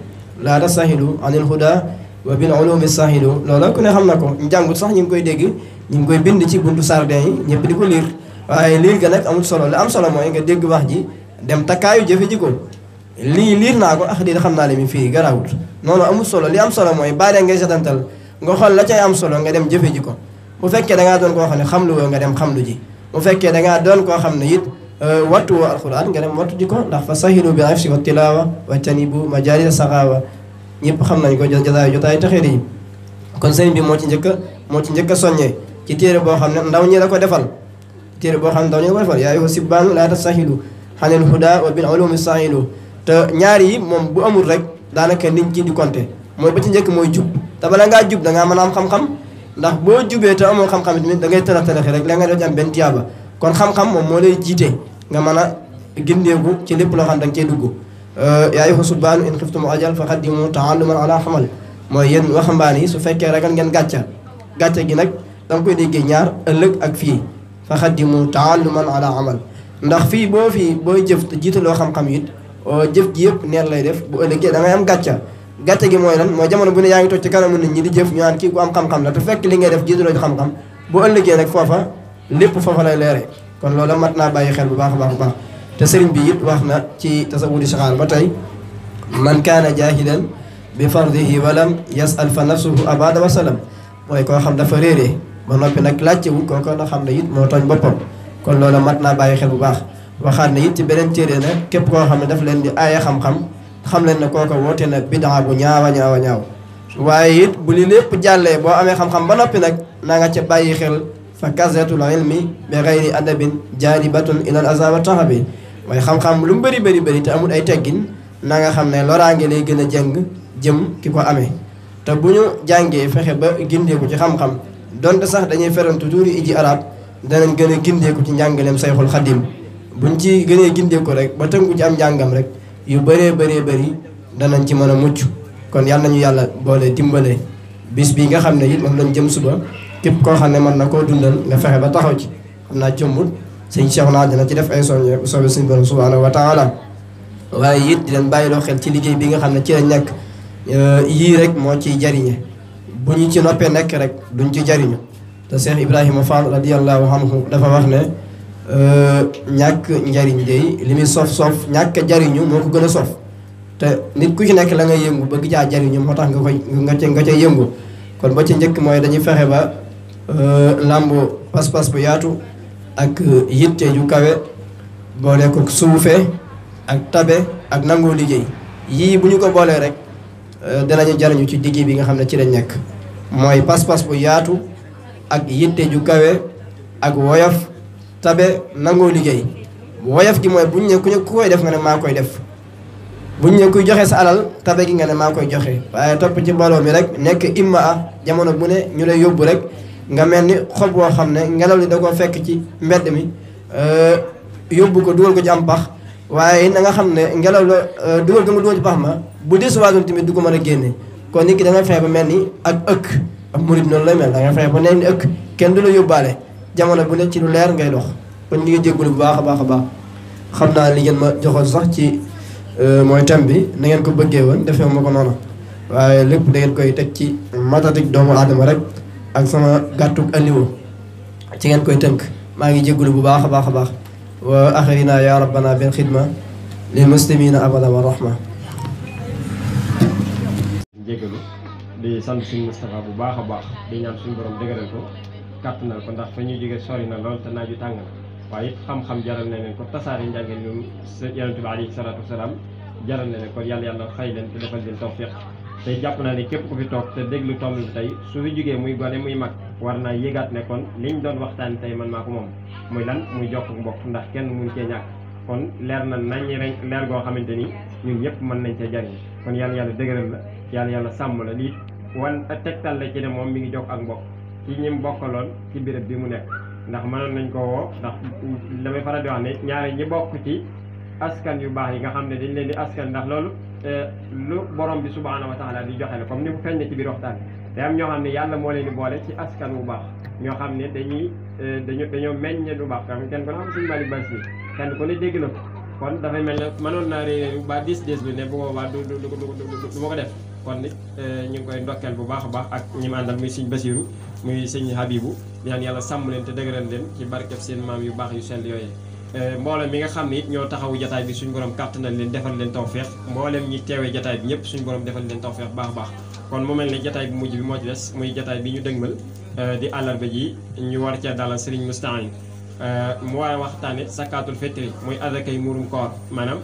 laa tastahilu anil huda wa bil ulumi sahilu loola ku ne xam na ko njàngut sax ñu ngi koy dégg ñu ngi koy bind ci buntu sardin yi ñëpp di ko liir waaye liir ga nag amul solo li am solo mooy nga dégg wax ji dem takkaayu jëfe ji ko lii liir naa ko di xam naa li mi fii garawut noonu amul solo li am solo mooy bàyyi ngay setantal nga xool la cay am solo nga dem jëfe ji ko bu fekkee dangaa doon koo xam ne xamlu woo nga dem xamlu ji bu fekkee dangaa doon koo xam ne it wattu woo alquran nga dem wattu ji ko ndax fa sahilu bi hifsi wa tilawa wa tanibu majalis saxaawa ñëpp xam nañ ko jotaay taxee yi kon sëriñ bi moo ci njëkk a soññee ci téere boo xam ne ndaw ñi la ko defal téere boo xam ne ndaw ñi la ko defal yaa ayyuha sibbaan laa tastahilu anil huda wa bil ulumi sahilu te ñaar yi moom bu amul rek daanaka niñ ci di compter mooy ba ci njëkk mooy jub te bala ngaa jub dangaa mën a am xam-xam ndax boo jubee te amoo xam-xam tamit da ngay tërax rek la nga doo ci am benn tiyaaba kon xam-xam moom moo lay jiite nga mën a gindeeku ci lépp loo xam da nga cey dugg yaa ayyuha subbaanu in xiftum ajal fa qaddimu taalluman ala xamal mooy yéen waxambaane yi su fekkee ragal ngeen gàcca gi nag da nga koy déggee ñaar ëllëg ak fii fa qaddimu taalluman ala amal ndax fii booy jëf te jiitaloo xam-xam it jëf ji yëpp neen lay def bu ëllëgee da ngay am gàcca gi mooy lan mooy jamono bu ne yaa ngi toog ci kanamu nit ñi di jëf ñu naan kii ku am xam-xam la te fekk li ngay def jiitaloo ci xam-xam bu ëllëgee nag foofa lépp foofa lay leere kon loolu mat naa bàyyi xel bu baax a baax a baax te sëriñ bi it wax na ci tasawudi saxaar ba tey man kaana jaahilan bi fardihi walam yasal fa nafsuhu abada wa salam mooy koo xam dafa réeree ba noppi nag laajtewu kooko na xam ne it moo tooñ boppam kon loolu mat naa bàyyi xel bu baax waxaat ne it ci beneen téere na képp koo xam ne daf leen di aaye xam-xam xam leen ne kooko woote na bidaa bu ñaawa ñaawa ñaaw waaye it bu li lépp jàllee boo amee xam-xam ba noppi nag na nga ca bàyyi xel fa kasratul ilmi bi gayri adabin jaalibatun ilal aza wa taxabi mooy xam-xam lu mu bëri te amul ay teggin na nga xam ne loraange lay gën a jëm ki ko amee te bu ñu jàngee fexe ba gindeeku ci xam-xam donte sax dañuy ferantu tuuri iji arab danañ gën a gindeeku ci njàngaleem sayxul xadim buñ ci gënee gindeeku rek ba tënku ci am njàngam rek yu bëri danañ ci mën a mucc kon yàlla nañu yàlla boole dimbale bis bi nga xam ne it moom lañ jëm suba képp koo xam ne mën na koo dundal nga fexe ba taxaw ci xam naa jombut sëñ Cheikh naa dina ci def ay soññe bu soobee suñu borom subhanahu wa taala waaye it di leen bàyyiloo xel ci liggéey bi nga xam ne ci la nekk yii rek moo ciy jariñe bu ñu ci noppee nekk rek duñ ci jariñu te Cheikh Ibrahima Fall radiyallahu anhu dafa wax ne ñàkk njariñ day li muy sof ñàkk jariñu moo ko gën a sof te nit ku ci nekk la nga yëngu bëgg caa jariñu moo tax nga cay yëngu kon ba ci njëkk mooy dañuy fexe ba làmbu pas-pas bu yaatu ak yitte ju kawe boole ko suufee ak tabe ak nangoo liggéey yii bu ñu ko boolee rek danañu jariñu ci liggéey bi nga xam ne ci lañ nekk mooy pas-pas bu yaatu ak yitte ju kawe ak woyof tabe nangoo liggéey woyof gi mooy buñ ne ku koy def nga ne maa koy def buñ ne kuy joxe sa alal tabe gi nga ne maa koy joxe waaye topp ci mbooloo mi rek nekk imma a jamono bu ne ñu lay yóbbu rek nga mel ni xob woo xam ne ngelaw li da koo fekk ci mbedd mi yóbbu ko dugal ko ci am pax waaye na nga xam ne ngelaw la dugal ko nga dugal ci pax ma bu desuwaatoon tamit du ko mën a génne kon nit ki da nga fexe ba mel ni ak ëkk ab murid noonu lay mel da nga fexe ba ne ni ëkk kenn du la yóbbaale jamono bu ne ci lu leer ngay dox kon ñu ngi jéggulu bu baax a baax a baax xam naa li ngeen ma joxoon sax ci mooy thème bi na ngeen ko bëggee woon defee ma ko noonu waaye lépp da ngeen koy teg ci matatik doomu aadama rek ak sama gàttuk alliwo ci ngeen koy tënk maa ngi jéggulu bu baax a baax a baax wa axirina ya rabbana bil xidma lil muslimina abada wa rahma jégalu di sant suñu Moustapha bu baax a baax di ñaan suñu borom dëgëral ko kàttanal ko ndax fa ñuy jóge sori na lool te naaju tàng na waaye it xam-xam jaral na leen ko tasaare njàngeen ñoom yonent bi alayhi salaatu wasalaam jaral na leen kon yàlla xëy leen te defal leen tawfiq tey jàpp naa ne képp ku fi toog te déglu tomb bi tey su fi jógee muy gone muy mag war naa yëgaat ne kon liñ doon waxtaan tey man maa ko moom muy lan muy jokk mbokk ndax kenn mun cee ñàkk kon leer na nañ leer goo xamante ni ñun ñëpp mën nañ cee jariñ kon yàlla dëgëral la yàlla sàmm la lii wan tegtal la ci ne moom mi ngi jokk ak mbokk ci ñim bokkaloon ci béréb bi mu nekk ndax mënoon nañ ko woo ndax damay faral di wax ne ñaare ñi bokk ci askan yu baax yi nga xam ne dañ leen di askan ndax loolu lu borom bi subhanahu wa taala di joxe la comme ni mu feeñ ne ci biir waxtaan bi day am ñoo xam ne yàlla moo leen di boole ci askan wu baax ñoo xam ne dañoo meññ lu baax xam kenn ko xam suñu bari basi kenn ko ne dégg na ko kon dafay mel ne mënoon naa réer ba 10 bi ne bu boobaa du ma ko def kon nit ñu ngi koy ndokkeel bu baax a baax ak ñi ma àndal muy sëñ Basiru muy sëñ Habibu ñaan yàlla sàmm leen te dëgëral leen ci barkeb seen maam yu baax yu sell yooyee mboolem mi nga xam ne it ñoo taxawu jataay bi suñu borom kàttanal leen defal leen tawfeex mboolem ñi teewee jataay bi ñëpp suñu borom defal leen tawfeex baax a baax kon mu mel ne jataay bi mujj bi moo ci des muy jataay bi ñu dëgmal di àllarba ji ñu war cee dalal Serigne Moustahine mu war a waxtaane sakaatul fitri muy adakay murum koor maanaam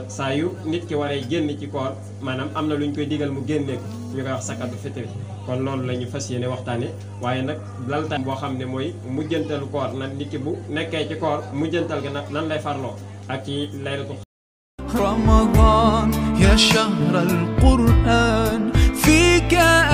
saa yu nit ki waree génn ci koor maanaam am na lu ñu koy digal mu génneeku ñu koy wax sakaatul fitri kon loolu la ñu fas yéene waxtaane waaye nag laltaan boo xam ne mooy mujjantalu koor nag nit ki bu nekkee ci koor mujjantal ga nag nan lay farloo ak ci laylatul Ramadan ya shahr al-Qur'an fika